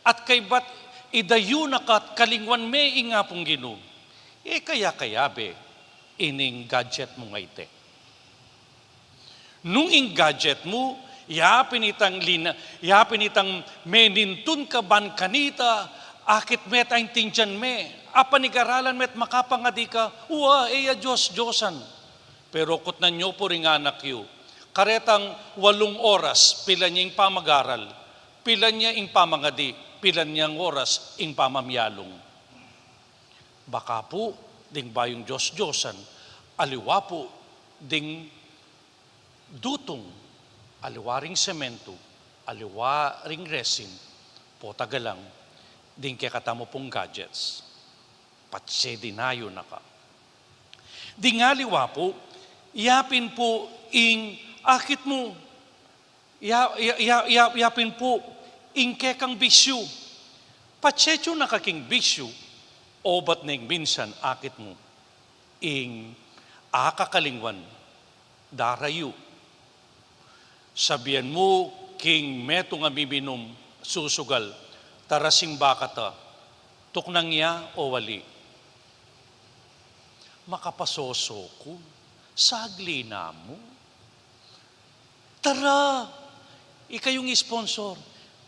at kaybat idayu na ka at kalingwan me ing Apung Ginu, e kaya kayabe ining gadget mung ayte? Nung ing gadget mu, yapin itang lina-, yapin itang menintun ka ban kanita, akit me at aintindian me, Apanigaralan met makapangadi ka, wa, e ya Dios-diosan. Pero kutnan yu pu ring anak yu, karetang walung oras, pilan ya ing pamagaral, pilan ya ing pamangadi, pilan yang oras ing pamamialung. Baka pu, ding bayung Dios-diosan, aliwa pu, ding dutung, aliwa ring semento, aliwa ring resin, potagalang, ding kekatamu pung gadgets. Patse dinayu na ka. Ding aliwa pu, yapin pu ing akit mu, ya, ya, ya, ya, yapin pu ing kekang bisyu. Patse tsu na ka king bisyu, obat neng minsan akit mu ing akakalingwan darayu. Sabian mu king metung a miminum, susugal, tara simba kata, tuknang ya o wali? Makapasoso ku, sagli na mu. Tara, ikayung sponsor,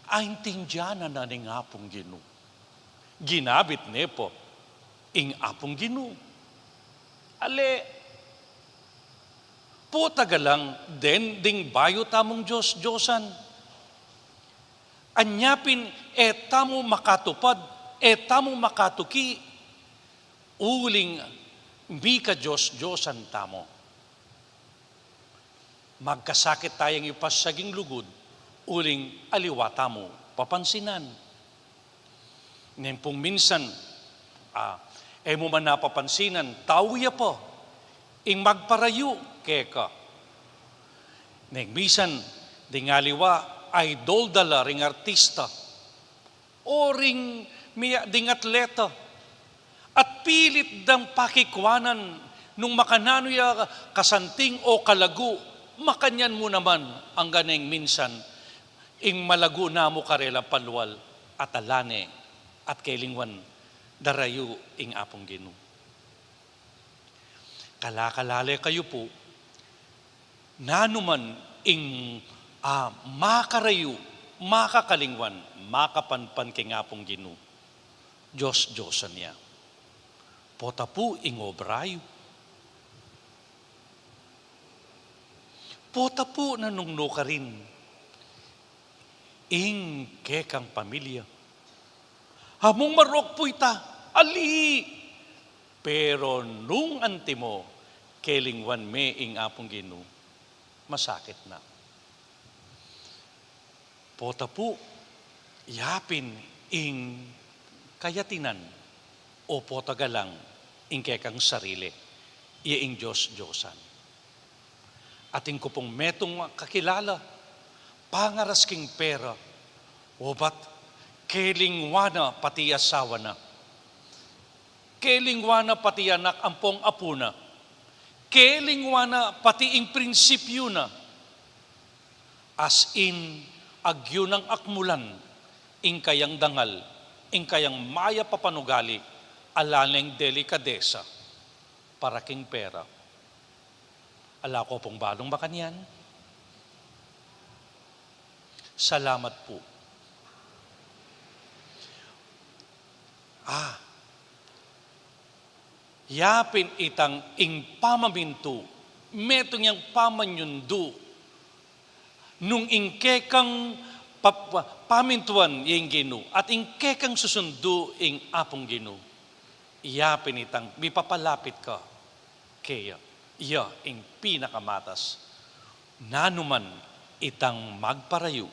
aintindian na na ning Apung Ginu. Ginabit ne pu ing Apung Ginu. Ale, potagalang den ding bayu tamung Dios-diosan. Anya pin e tamu makatupad, e tamu makatuki, uling mika Dios-diosan tamu. Magkasakit tayang ipasiag ing lugud, uling aliwa tamu papansinan. Neng pung minsan, ah, e mu man napapansinan, tau ya pa ing magparayu keka. Neng minsan, ding aliwa, idol da la ring artista o ring mi-, ding atleta. At pilit dang pakikuanan nung makananu ya kasanting o kalagu, makanyan mu naman. Angga neng minsan, ing malagu namu karela palual, at ala ne, at kelingwan darayu ing Apung Ginu. Kalakalale kayu pu, nanu man ing, ah, makarayu, makakalingwan, makapanpan king Apung Ginu, Dios-diosan ya. Pota pu ing obra yu. Pota pu nanu nung nukarin ing kekang pamilya. Among marok pu ita, ali. Pero nung antimo, kelingwan me ing Apung Ginu, masakit na. Pota pu, yapin ing kayatinan, o potagalang ing kekang sarili, iya ing Dios-diosan. Atin ku pung metung a kakilala, pangaras king pera, obat kelingwan na pati asawa na. Kelingwan na pati anak ampong apu na. Kelingwan na pati ing prinsipyu na. As in, agyu nang akmulan ing kayang dangal, ing kayang mayap a panugali, ala neng delikadesa para king pera. Ala ko pung balung makanyan. Salamat pu. Ah, yapin itang ing pamamintu, metung yang pamanyundu, nung ing kekang pa-, pa-, pamintuan ya ing Ginu, at ing kekang susundu ing Apung Ginu, yapin itang mipapalapit ka keya. Iya ing pinakamatas. Nanu man itang magparayu,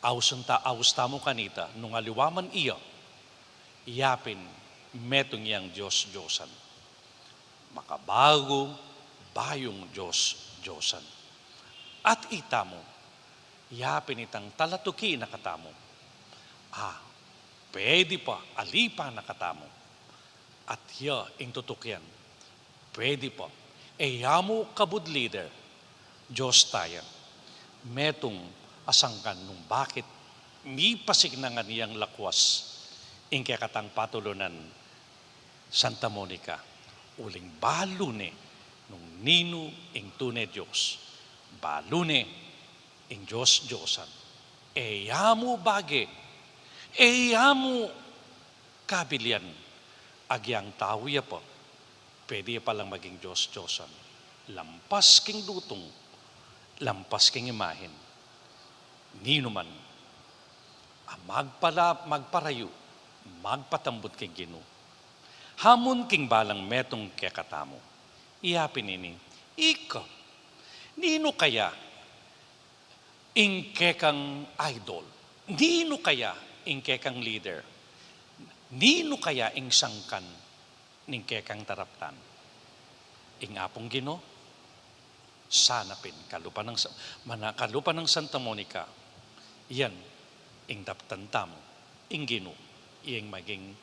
ausan ta, aus tamu kanita, nung aliwa man iya, yapin metung yang Dios-diosan. Makabagu, bayung Dios-diosan. At itamu, yapin itang talatuki na katamu. Ah, pwede pa, alipa na katamu. At ya ing tutukian, pwede pa. E ya mu kabud leader, Dios taya. Metung a sangkan nung bakit mipasignangan yang lakwas ing kekatang patulunan Santa Monica. Uling balu ne nung ninu ing tune Dios. Balu ne ing Dios-diosan. E ya mu bage. E ya mu Kabil yan, agyang tau ya pa, pwede ya palang maging dios-diosan. Lampas king dutung, lampas king imahen. Ninuman a magpala-, magparayu, magpatambut king Ginu. Hamun king balang metung kekatamu. Iya pin ini, ika, ninu kaya ing kekang idol? Ninu kaya ing kekang leader? Ninu kaya ing sangkan ning kekang daraptan? Ing Apung Ginu? Sana pin, kalupa nang sa-, mana-, kalupa nang Santa Monica, yan ing daptan tamu, ing Ginu, ing maging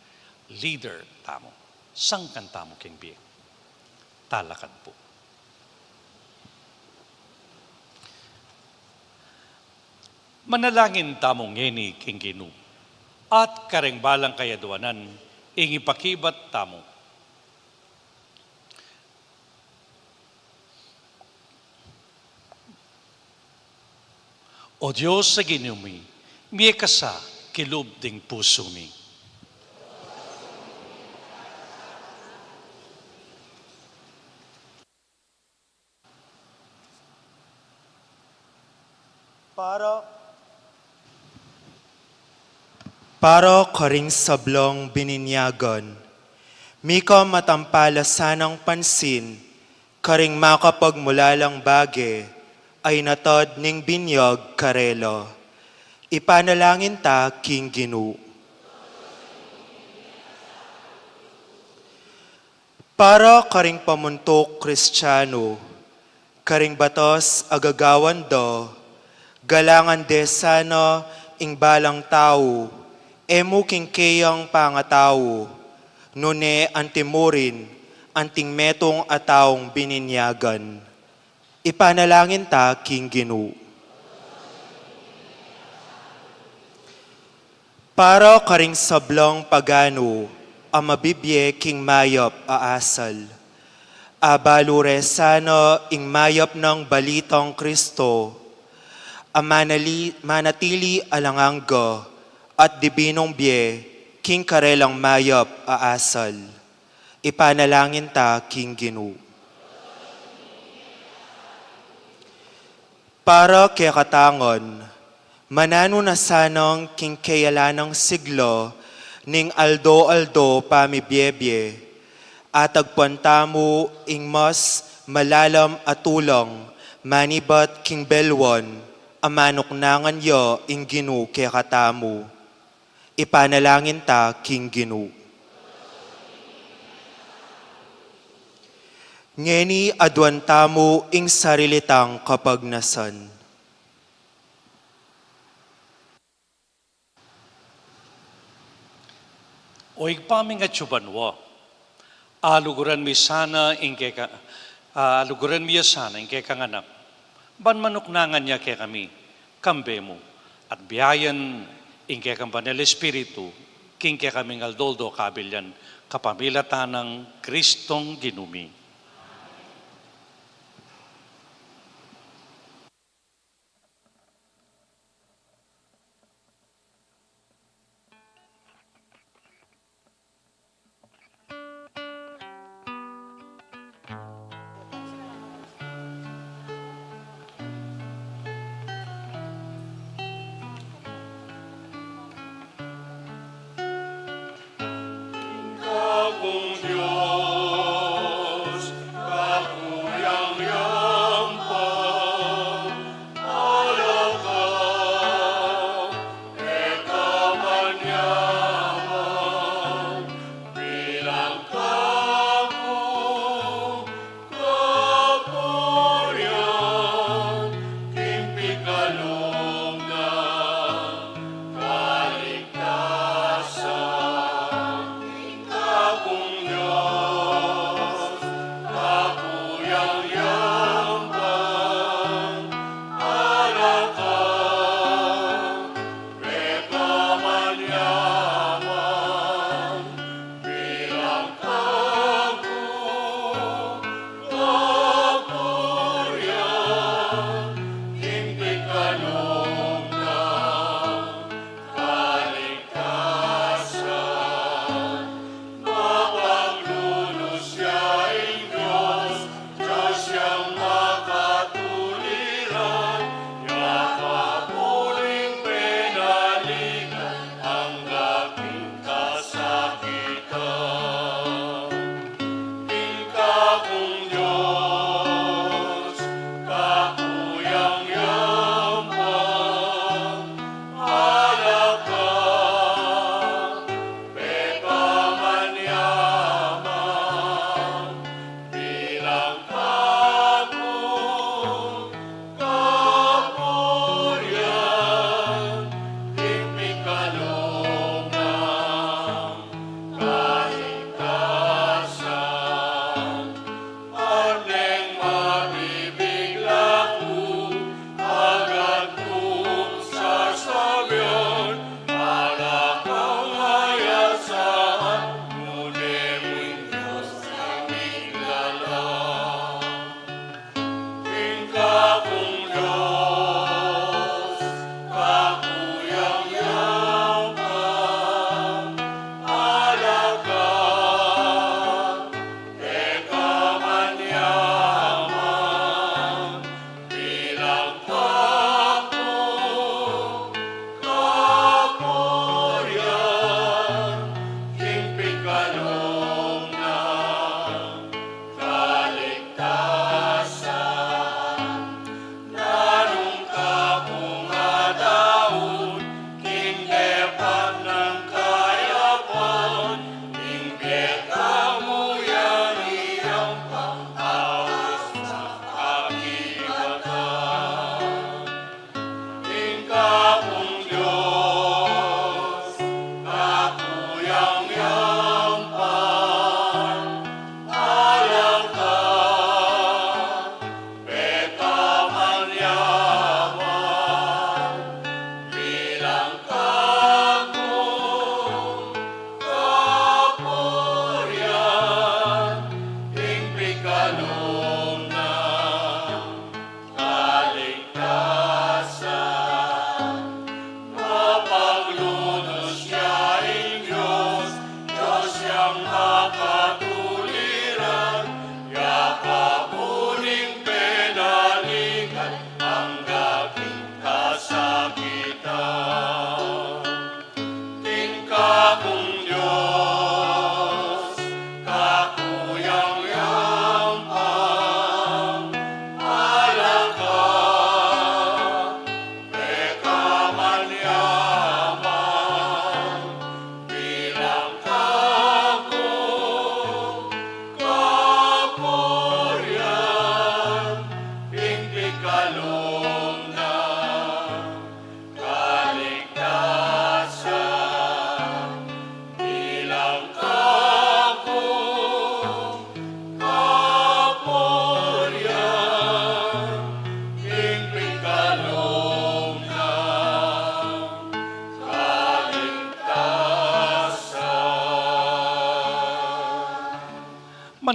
leader tamu, sangkan tamu king bie. Talakad pu. Manalangin tamu ngeni king Ginu, at kareng balang kayadwanan, ing ipakibat tamu. O Dios a Ginu mi, mie ka sa kilub ding pusu mi. Para, para karing sablang bininyagan, mika matampala sanang pansin karing makapagmulalang bage a inatad ning binyag karela. Ipanalangin ta king Ginu. Para karing pamuntuk Kristiano, karing batas a gagawan da, galangan de sana ing balang tau, e mu king keyang pangatau, nune anti mu rin anting metung a taung bininyagan. Ipanalangin ta king Ginu. Para karing sablang paganu a mabibie king mayap a asal, abalu re sana ing mayap nang balitang Kristo, a manali-, manatili alang angga at dibinung bie king karelang mayap a asal. Ipanalangin ta king Ginu. Para kekatang ngan, mananu na sanang king keyalanang sigla ning aldo-aldo pamibiebie, atagpuan tamu ing mas malalam a tulang manibat king belwan a manuknangan ya ing Ginu kekatamu. Ipanalangin ta king Ginu. Ngeni aduan tamu ing sarili tang kapagnasan. O Ibpa ming atsu banua, aluguran mi sana ing keka-, aluguran mi ya sana ing kekang Anak, ban manuknangan ya kekami, kambe mu, at biayan ing kekang Banal Espiritu, king kekaming aldo-aldo kabilyan, kapamilatan nang Kristong Ginu mi. Kakung Dios, kakuyang yampa, alaka, e ka man yaman, bilang kakung kapurian, king pikalub nang kaligtasan, ing Kakung Dios.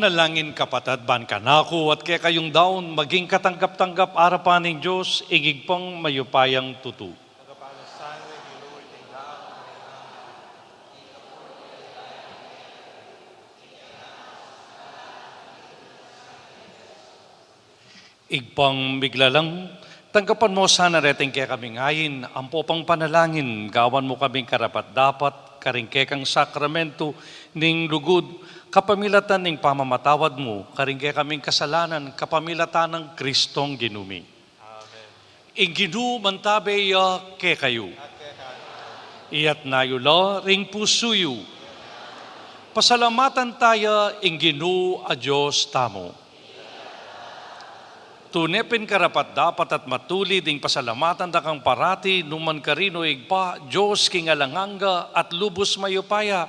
Manalangin, kapatad, ban kanaku at kekayung daun maging katanggap-tanggap arapan ning Dios, ing Ibpang mayupayang tutu. Ibpang miglalang, tanggapan mu sana reting kekaming ain ampo pang panalangin, gawan mu kaming karapat-dapat karing kekang sakramentu ning lugud, kapamilatan ning pamamatawad mu karing kekaming kasalanan, kapamilatan nang Kristong Ginu mi. Amen. Ing Ginu mantabe ya kekayu. At kekayu. Iyatas yu la ring pusu yu. Pasalamatan taya ing Ginu a Dios tamu. Tune pin karapat-dapat at matulid ing pasalamatan da kang parati, numan karin, o Ibpa, Dios king alang angga at lubus mayupaya.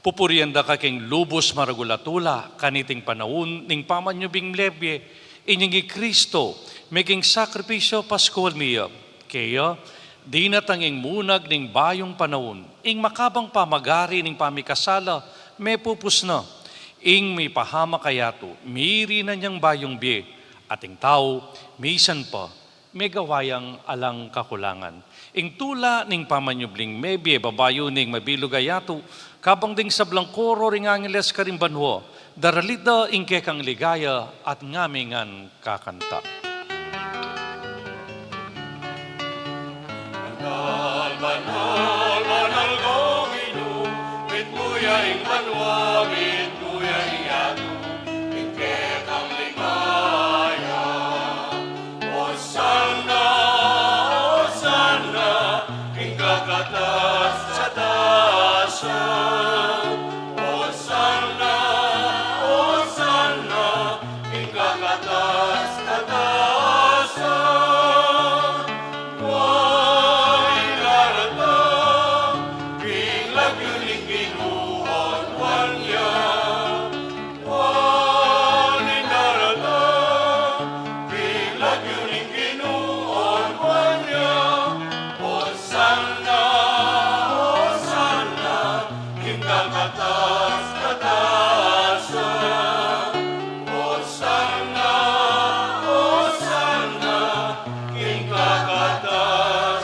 Pupurian da ka king lubus maragul a tula, kaniting panaun ning pamanyubling mebie, inyang i Kristo, meging sakripisyu Paskual mi ya. Kaya, dinatang ing munag ning bayung panaun, ing makabang pamagari ning pamikasala, mepupus na, ing mipahamak a yatu, miri na yang bayung bie, at ing tau, misan pa, megawa yang alang kakulangan. Ing tula ning pamanyubling mebie, babayu ning mabilug a yatu, kabang ding sablang koro ring angeles karing banua, daralit da ing kekang ligaya at ngami ngan kakanta. Banal, banal, banal ka, O Ginu, mitmu ya ing banua, mitmu ya ing yatu, ing kekang ligaya. Hosanna, Hosanna, king kakatas-katasan. Hosanna, Hosanna, king kakatas-katasan. Wa ing daratang king lagyu ning Ginu, onuan ya. Wa ing daratang king lagyu ning Ginu, onuan ya. Hosanna, Hosanna, king kakatas-katasan. Hosanna, Hosanna, king kakatas-katasan.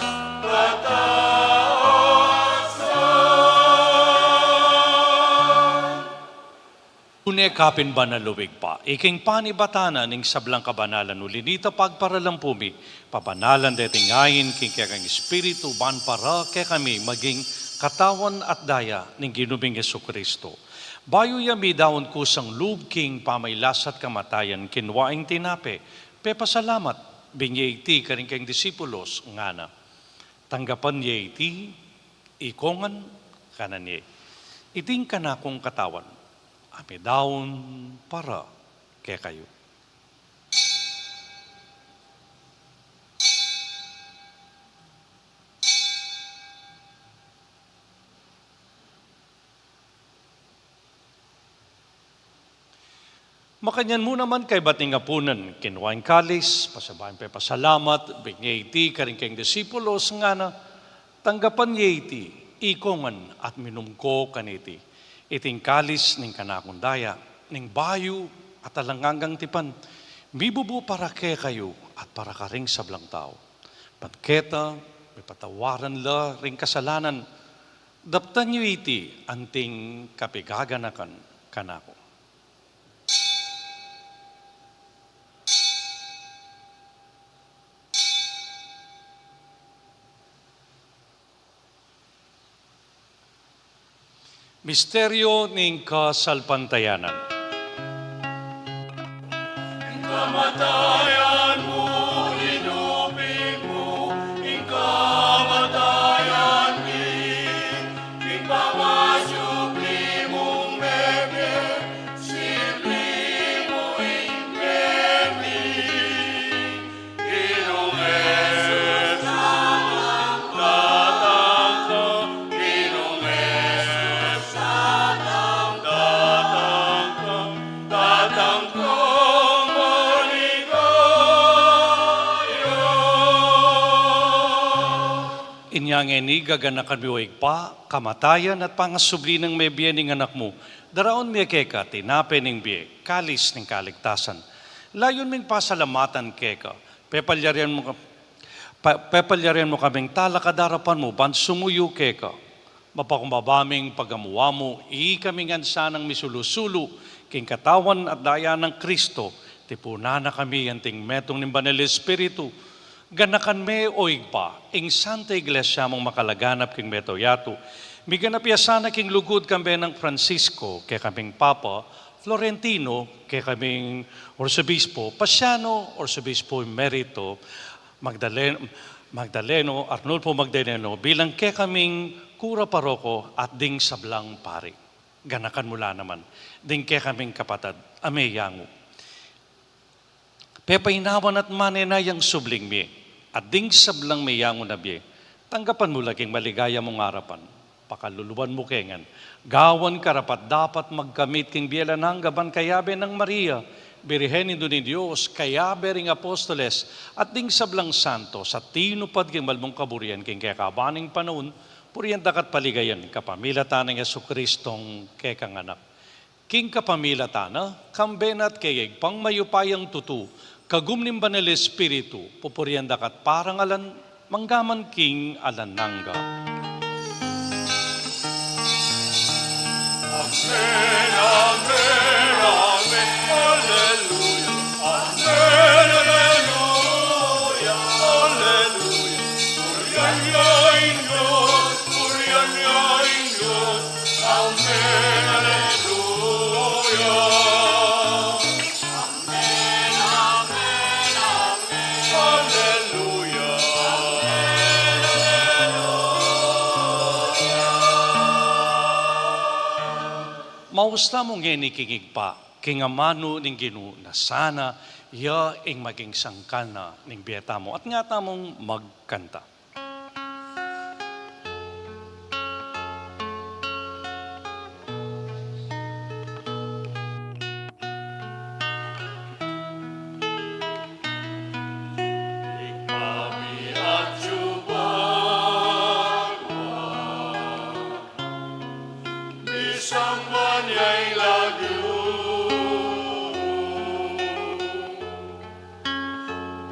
Tune ka pin banal, O Ibpa, ika ing panibatan ning sablang kabanalan, uli na nita pagparalan pu mi, pabanalan deting ain king kekang Espiritu, ban para kekami maging katawan at daya ning Ginu ming Jesucristo. Bayu ya midaun kusang lub king pamaglasat kamatayan, kinua ing tinape, pepasalamat, binye iti karing kayang disipulos, ngana: Tanggapan ye iti, ikongan kanan ye. Iti ing kanakung katawan, a midaun para kekayu. Makanyan mu naman kaybat ning apunan, kinua ing kalis, pasibayu yang pepasalamat, binye iti karing kayang disipulos, ngana: Tanggapan ye iti, ikongan at minum ko kaniti. Iti ing kalis ning kanakung daya, ning bayu at alang anggang tipan, mibubu para kekayu at para karing sablang tau. Ban keta mipatawaran la ring kasalanan, daptan yu iti anting kapigaganakan kanaku. Misteryo ning kasalpantayanan. Ing kamatayan mu inupit mu, ing kamatayan mi, ing pamasubli mung mebie, subli mu ing mebie. Ginung Jesus, datang ka. Ginung Jesus, datang, datang ka. Datang ka, maligaya. Inya ngeni gaganakan mi, O Ibpa, kamatayan at pangasubli nang mebie ning Anak mu, Daraun mi keka tinape ning bie, kalis ning kaligtasan. Layun ming pasalamatan keka, pepalyarin mu ka-, pa-, pepalyarin mu kaming talakad arapan mu ban sumuyu keka. Mapakumbaba ming pagamu-amu, ikaming ansanang misulu-sulu king katawan at daya nang Kristo, tipunan na kami anting metung ning Banal Espiritu. Ganakan me, o Ibpa, ing Santa Iglesia mung makalaganap king mabilug a yatu. Miganap ya sana king lugud kambe nang Francisco, kekaming Papa, Florentino, kekaming Arsobispo, Pasiano, Arsobispo Emerito, Magdalen-, Magdaleno, Arnulfo Magdaleno, bilang kekaming kura paroko at ding sablang pari. Ganakan mu la naman ding kekaming kapatad a meyangu. Pepainawan at manenayang subling mie, at ding sablang meyangu na bie, tanggapan mu la king maligaya mung arapan. Pakaluluan mu ke ngan, gawan karapat-dapat magkamit king bie alang angga ban kayabe nang Maria, Birhen Indu ning Dios, kayabe ring apostoles, at ding sablang santos a tinupad king mal mung kaburian king kekaban ning panaun, purian da ka at paligayan kapamilatan nang Jesucristong kekang Anak. King kapamilatan na, kambe na at kaya Ibpang mayupayang tutu, kagum ning Banal Espiritu, pupurian da ka at parangalan, mangga man king alang angga. Amen, amen, amen. Alleluia. Amen, alleluia. Alleluia. Purian ya ing Dios, purian ya ing Dios. Amen, alleluia. Amen, amen, amen. Alleluia. Amen, alleluia. Maus tamu ngeni king Ibpa, king amanu ning Ginu, na sana ya ing maging sangkan na ning bie tamu. At nga tamung magkanta. Ikami atyu banua, misamban ya ing lagyu mu.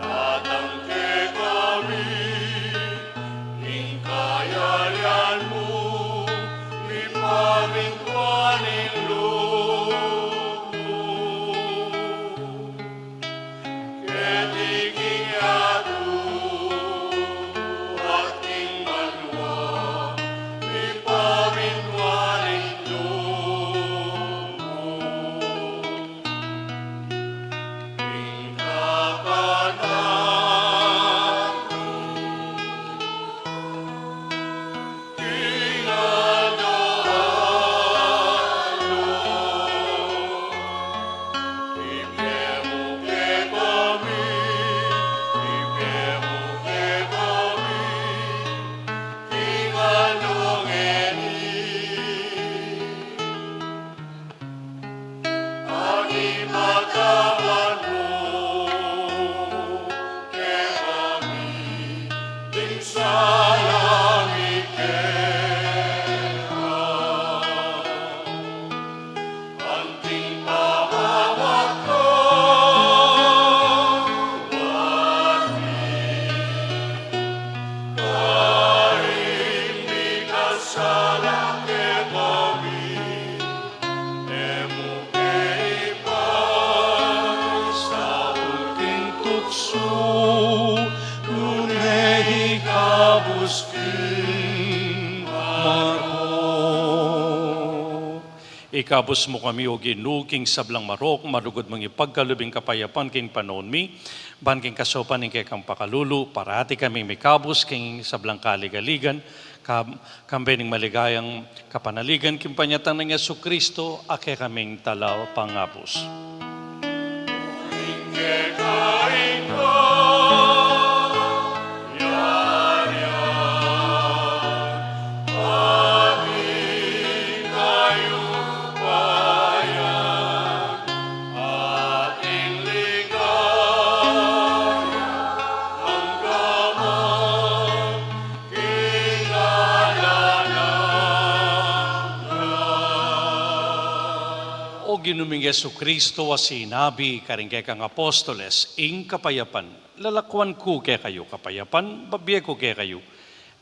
Datang kekami ing kayarian mu, mipamintuan ing lub mu. Keti king yatu at king banua, mipamintuan ing lub mu. Ipatawad mu kekami ding sala mi keka, anting pamamatawad mi karing mikasala kekami. E mu ke ipaisaul king tuksu, nune ikabus king marok. Ikabus mu kami, O Ginu, king sablang marok, malugud mung ipagkalub ing kapayapan king panaun mi, ban king kasaupan ning kekang pakalulu, parati kaming mikabus king sablang kaligaligan, kam-, kambe ning maligayang kapanaligan king panyatang nang Jesucristo, a kekaming Talapangabus. Ginu ming Jesucristo a sinabi karing kekang apostoles, ing kapayapan lalakuan ku kekayu, kapayapan bibie ku kekayu.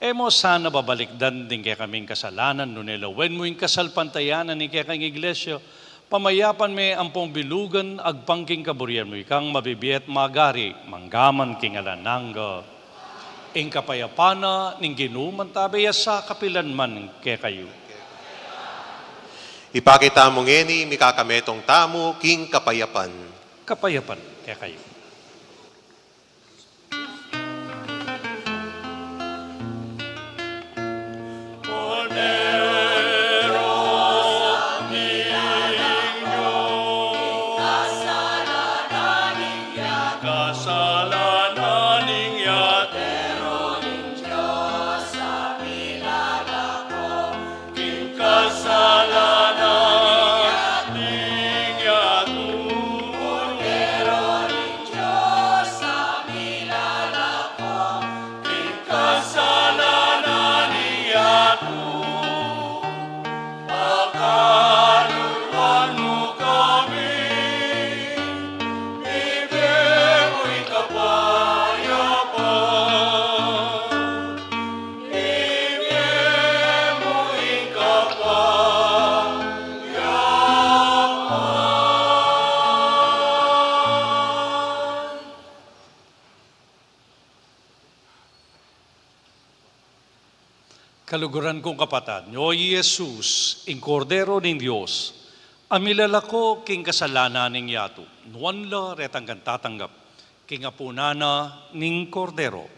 E mu sana babalikdan ding kekaming kasalanan, nune lawen mu ing kasalpantayanan ning kekang iglesia, pamayapan me ampong bilugan agpang king kaburian mu, ikang mabibie at magari mangga man king alang angga. Ing kapayapan na ning Ginu mantabe ya sa kapilan man kekayu. Ipakit tamu ngeni, mikakametung tamu king kapayapan. Kapayapan kekayu. Kasalanan ning yatu. King kasalanan ning yatu. King kasalanan ning yatu. Pakaluluan mu kami, ibie mu ing kapayapan. Ibie mu ing kapayapan. Kaluguran kung kapatad, nya i Jesus, ing Kordero ning Dios, a milalako king kasalanan ning yatu, nuan la retang gantatanggap king apunan na ning Kordero.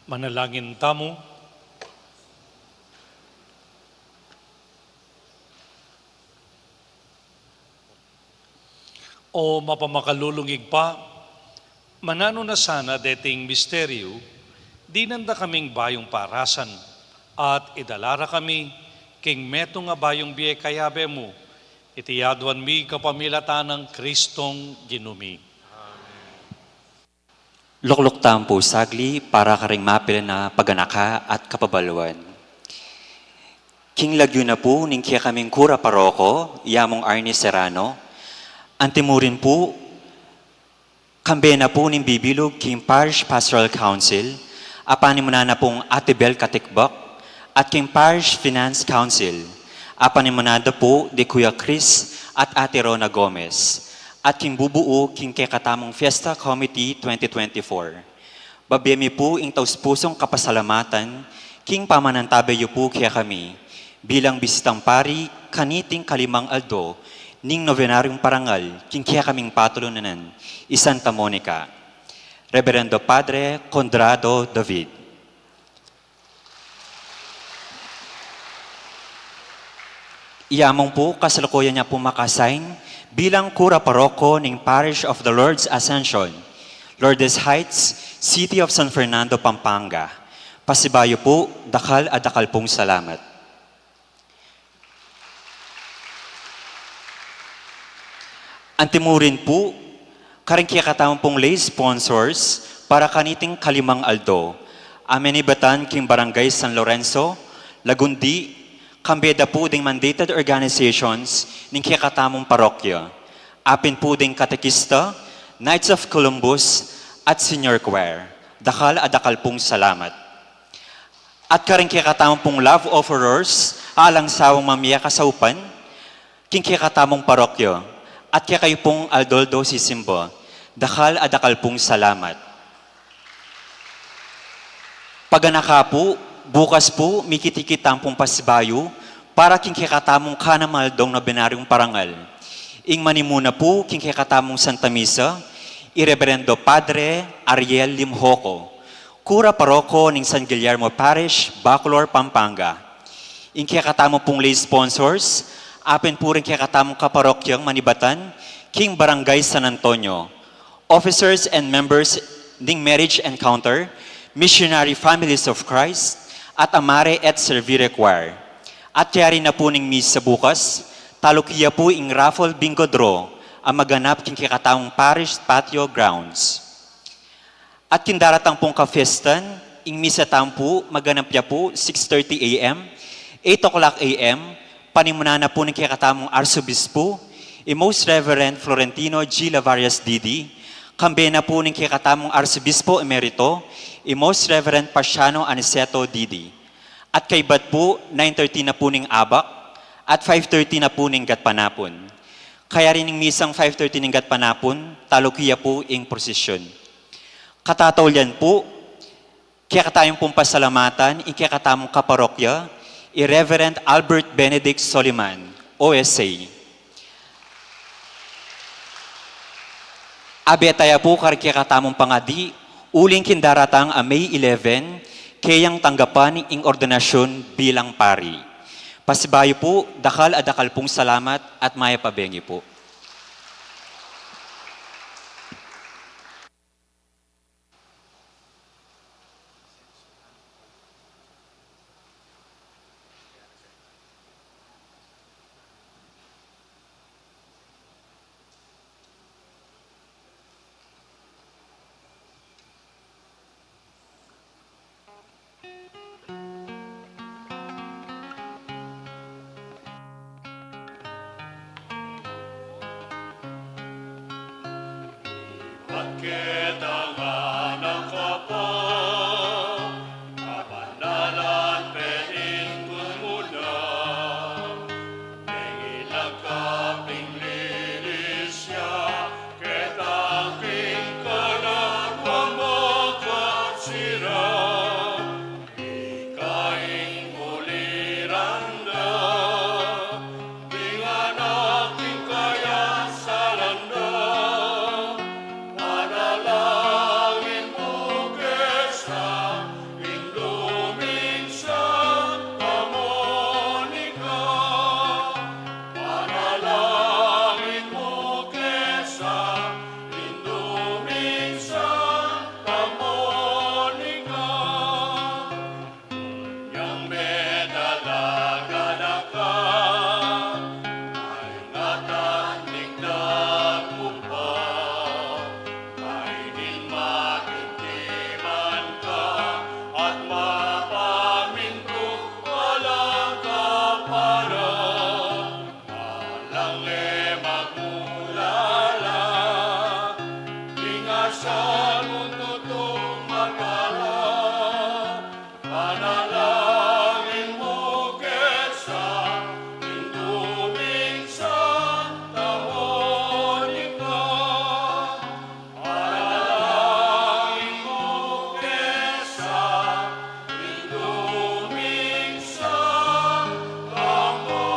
Manalangin tamu. O mapamakalulung Ibpa, mananu na sana deting misteryu, dinan da kaming bayung parasan, at idala ra kami king metung a bayung bie kayabe mu, iti aduan mi kapamilatan nang Kristong Ginu mi. Lukluk tamu pu sagli para karing mapilan a paganaka at kapabaluan. King lagyu na pu ning kekaming kura paroko, i Among Arnie Serrano, antimurin pu, kambe na pu ning bibilug king Parish Pastoral Council, a panimunan na pung Ate Bel Katikbak, at king Parish Finance Council, a panimunan da pu di Kuya Chris at Ate Rona Gomez, at king bubuu king kekatamung Fiesta Committee twenty twenty-four. Babie mi pu ing taus-pusung kapasalamatan king pamanantabe yu pu kekami bilang bisitang pari kaniting kalimang aldo ning nobenaryung parangal king kekaming patulunan i Santa Monica. Reverendo Padre Conrado David. I Among pu, kasalukuyan na pu maka-assign bilang kura paroko ning Parish of the Lord's Ascension, Lourdes Heights, City of San Fernando, Pampanga. Pasibayu pu, dakal a dakal pung salamat. Antimurin pu, karing kekatamung pung lay sponsors para kaniting kalimang aldo, a menibatan king Barangay San Lorenzo, Lagundi, kambe da pu ding mandated organizations ning kekatamung parokya, apin pu ding katekista, Knights of Columbus, at Senior Choir. Dakal a dakal pung salamat. At karing kekatamung pung love offerers, alang sawang mamie kasaupan king kekatamung parokya, at kekayu pung aldo-aldo sisimba, dakal a dakal pung salamat. Paganaka pu, bukas pu, mikit-ikit tamu pung pasibayu para king kekatamung kanamung aldong nobenaryung parangal. Ing manimuna pu king kekatamung Santa Misa, i Reverendo Padre Ariel Limjoco, kura paroko ning San Guillermo Parish, Bacolor, Pampanga. Ing kekatamung pung lay sponsors, apin pu ring kekatamung kaparokyang manibatan king Barangay San Antonio, officers and members ning Marriage Encounter, Missionary Families of Christ, at Amare et Servire Choir. At kayari na pu ning misa bukas, taluki ya pu ing raffle bingo draw a maganap king kekatamung parish patio grounds. At king daratang pung kafiestan, ing misa tamu pu, maganap ya pu, six thirty A M, eight o'clock A M, panimunan na pu ning kekatamung Arsobispo, i Most Reverend Florentino G. Lavarias D D, kambe na pu ning kekatamung Arsobispo Emerito, i Most Reverend Paciano Aniceto D D. At kaybat pu, nine thirty na pu ning abak, at five thirty na pu ning gatpanapun. Kayari ning misang five thirty ning gatpanapun, taluki ya pu ing prosesyon. Katataulian pu, kekatamu pung pasalamatan ing kekatamung kaparokya, i Reverend Albert Benedict Soliman, O S A. Abe taya pu karing kekatamung pangadi, uling king daratang a May eleven, keyang tanggapan ing ordinasyun bilang pari. Pasibayu pu, dakal a dakal pung salamat at mayap a bengi pu. Sa muntutung magala, panalangin mu kesa, Indu ming Santa Monica. Panalangin mu kesa, Indu ming Santa Monica.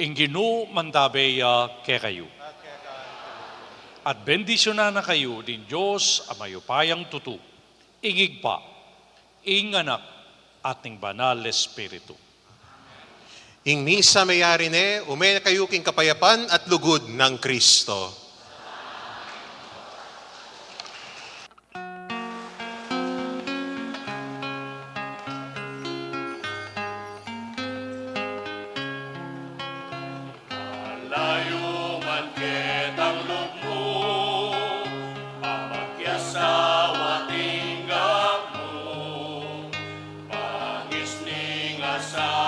Ing Ginu mantabe ya kekayu. At bendisyunan na kayu ning Dios a mayupayang tutu, ing Ibpa, ing Anak, at ning Banal Espiritu. Ing misa meyari ne, ume na kayu king kapayapan at lugud nang Kristo. Malayu man ketang lub mu, pamagkiasawa tinggap mu, pangisning asawa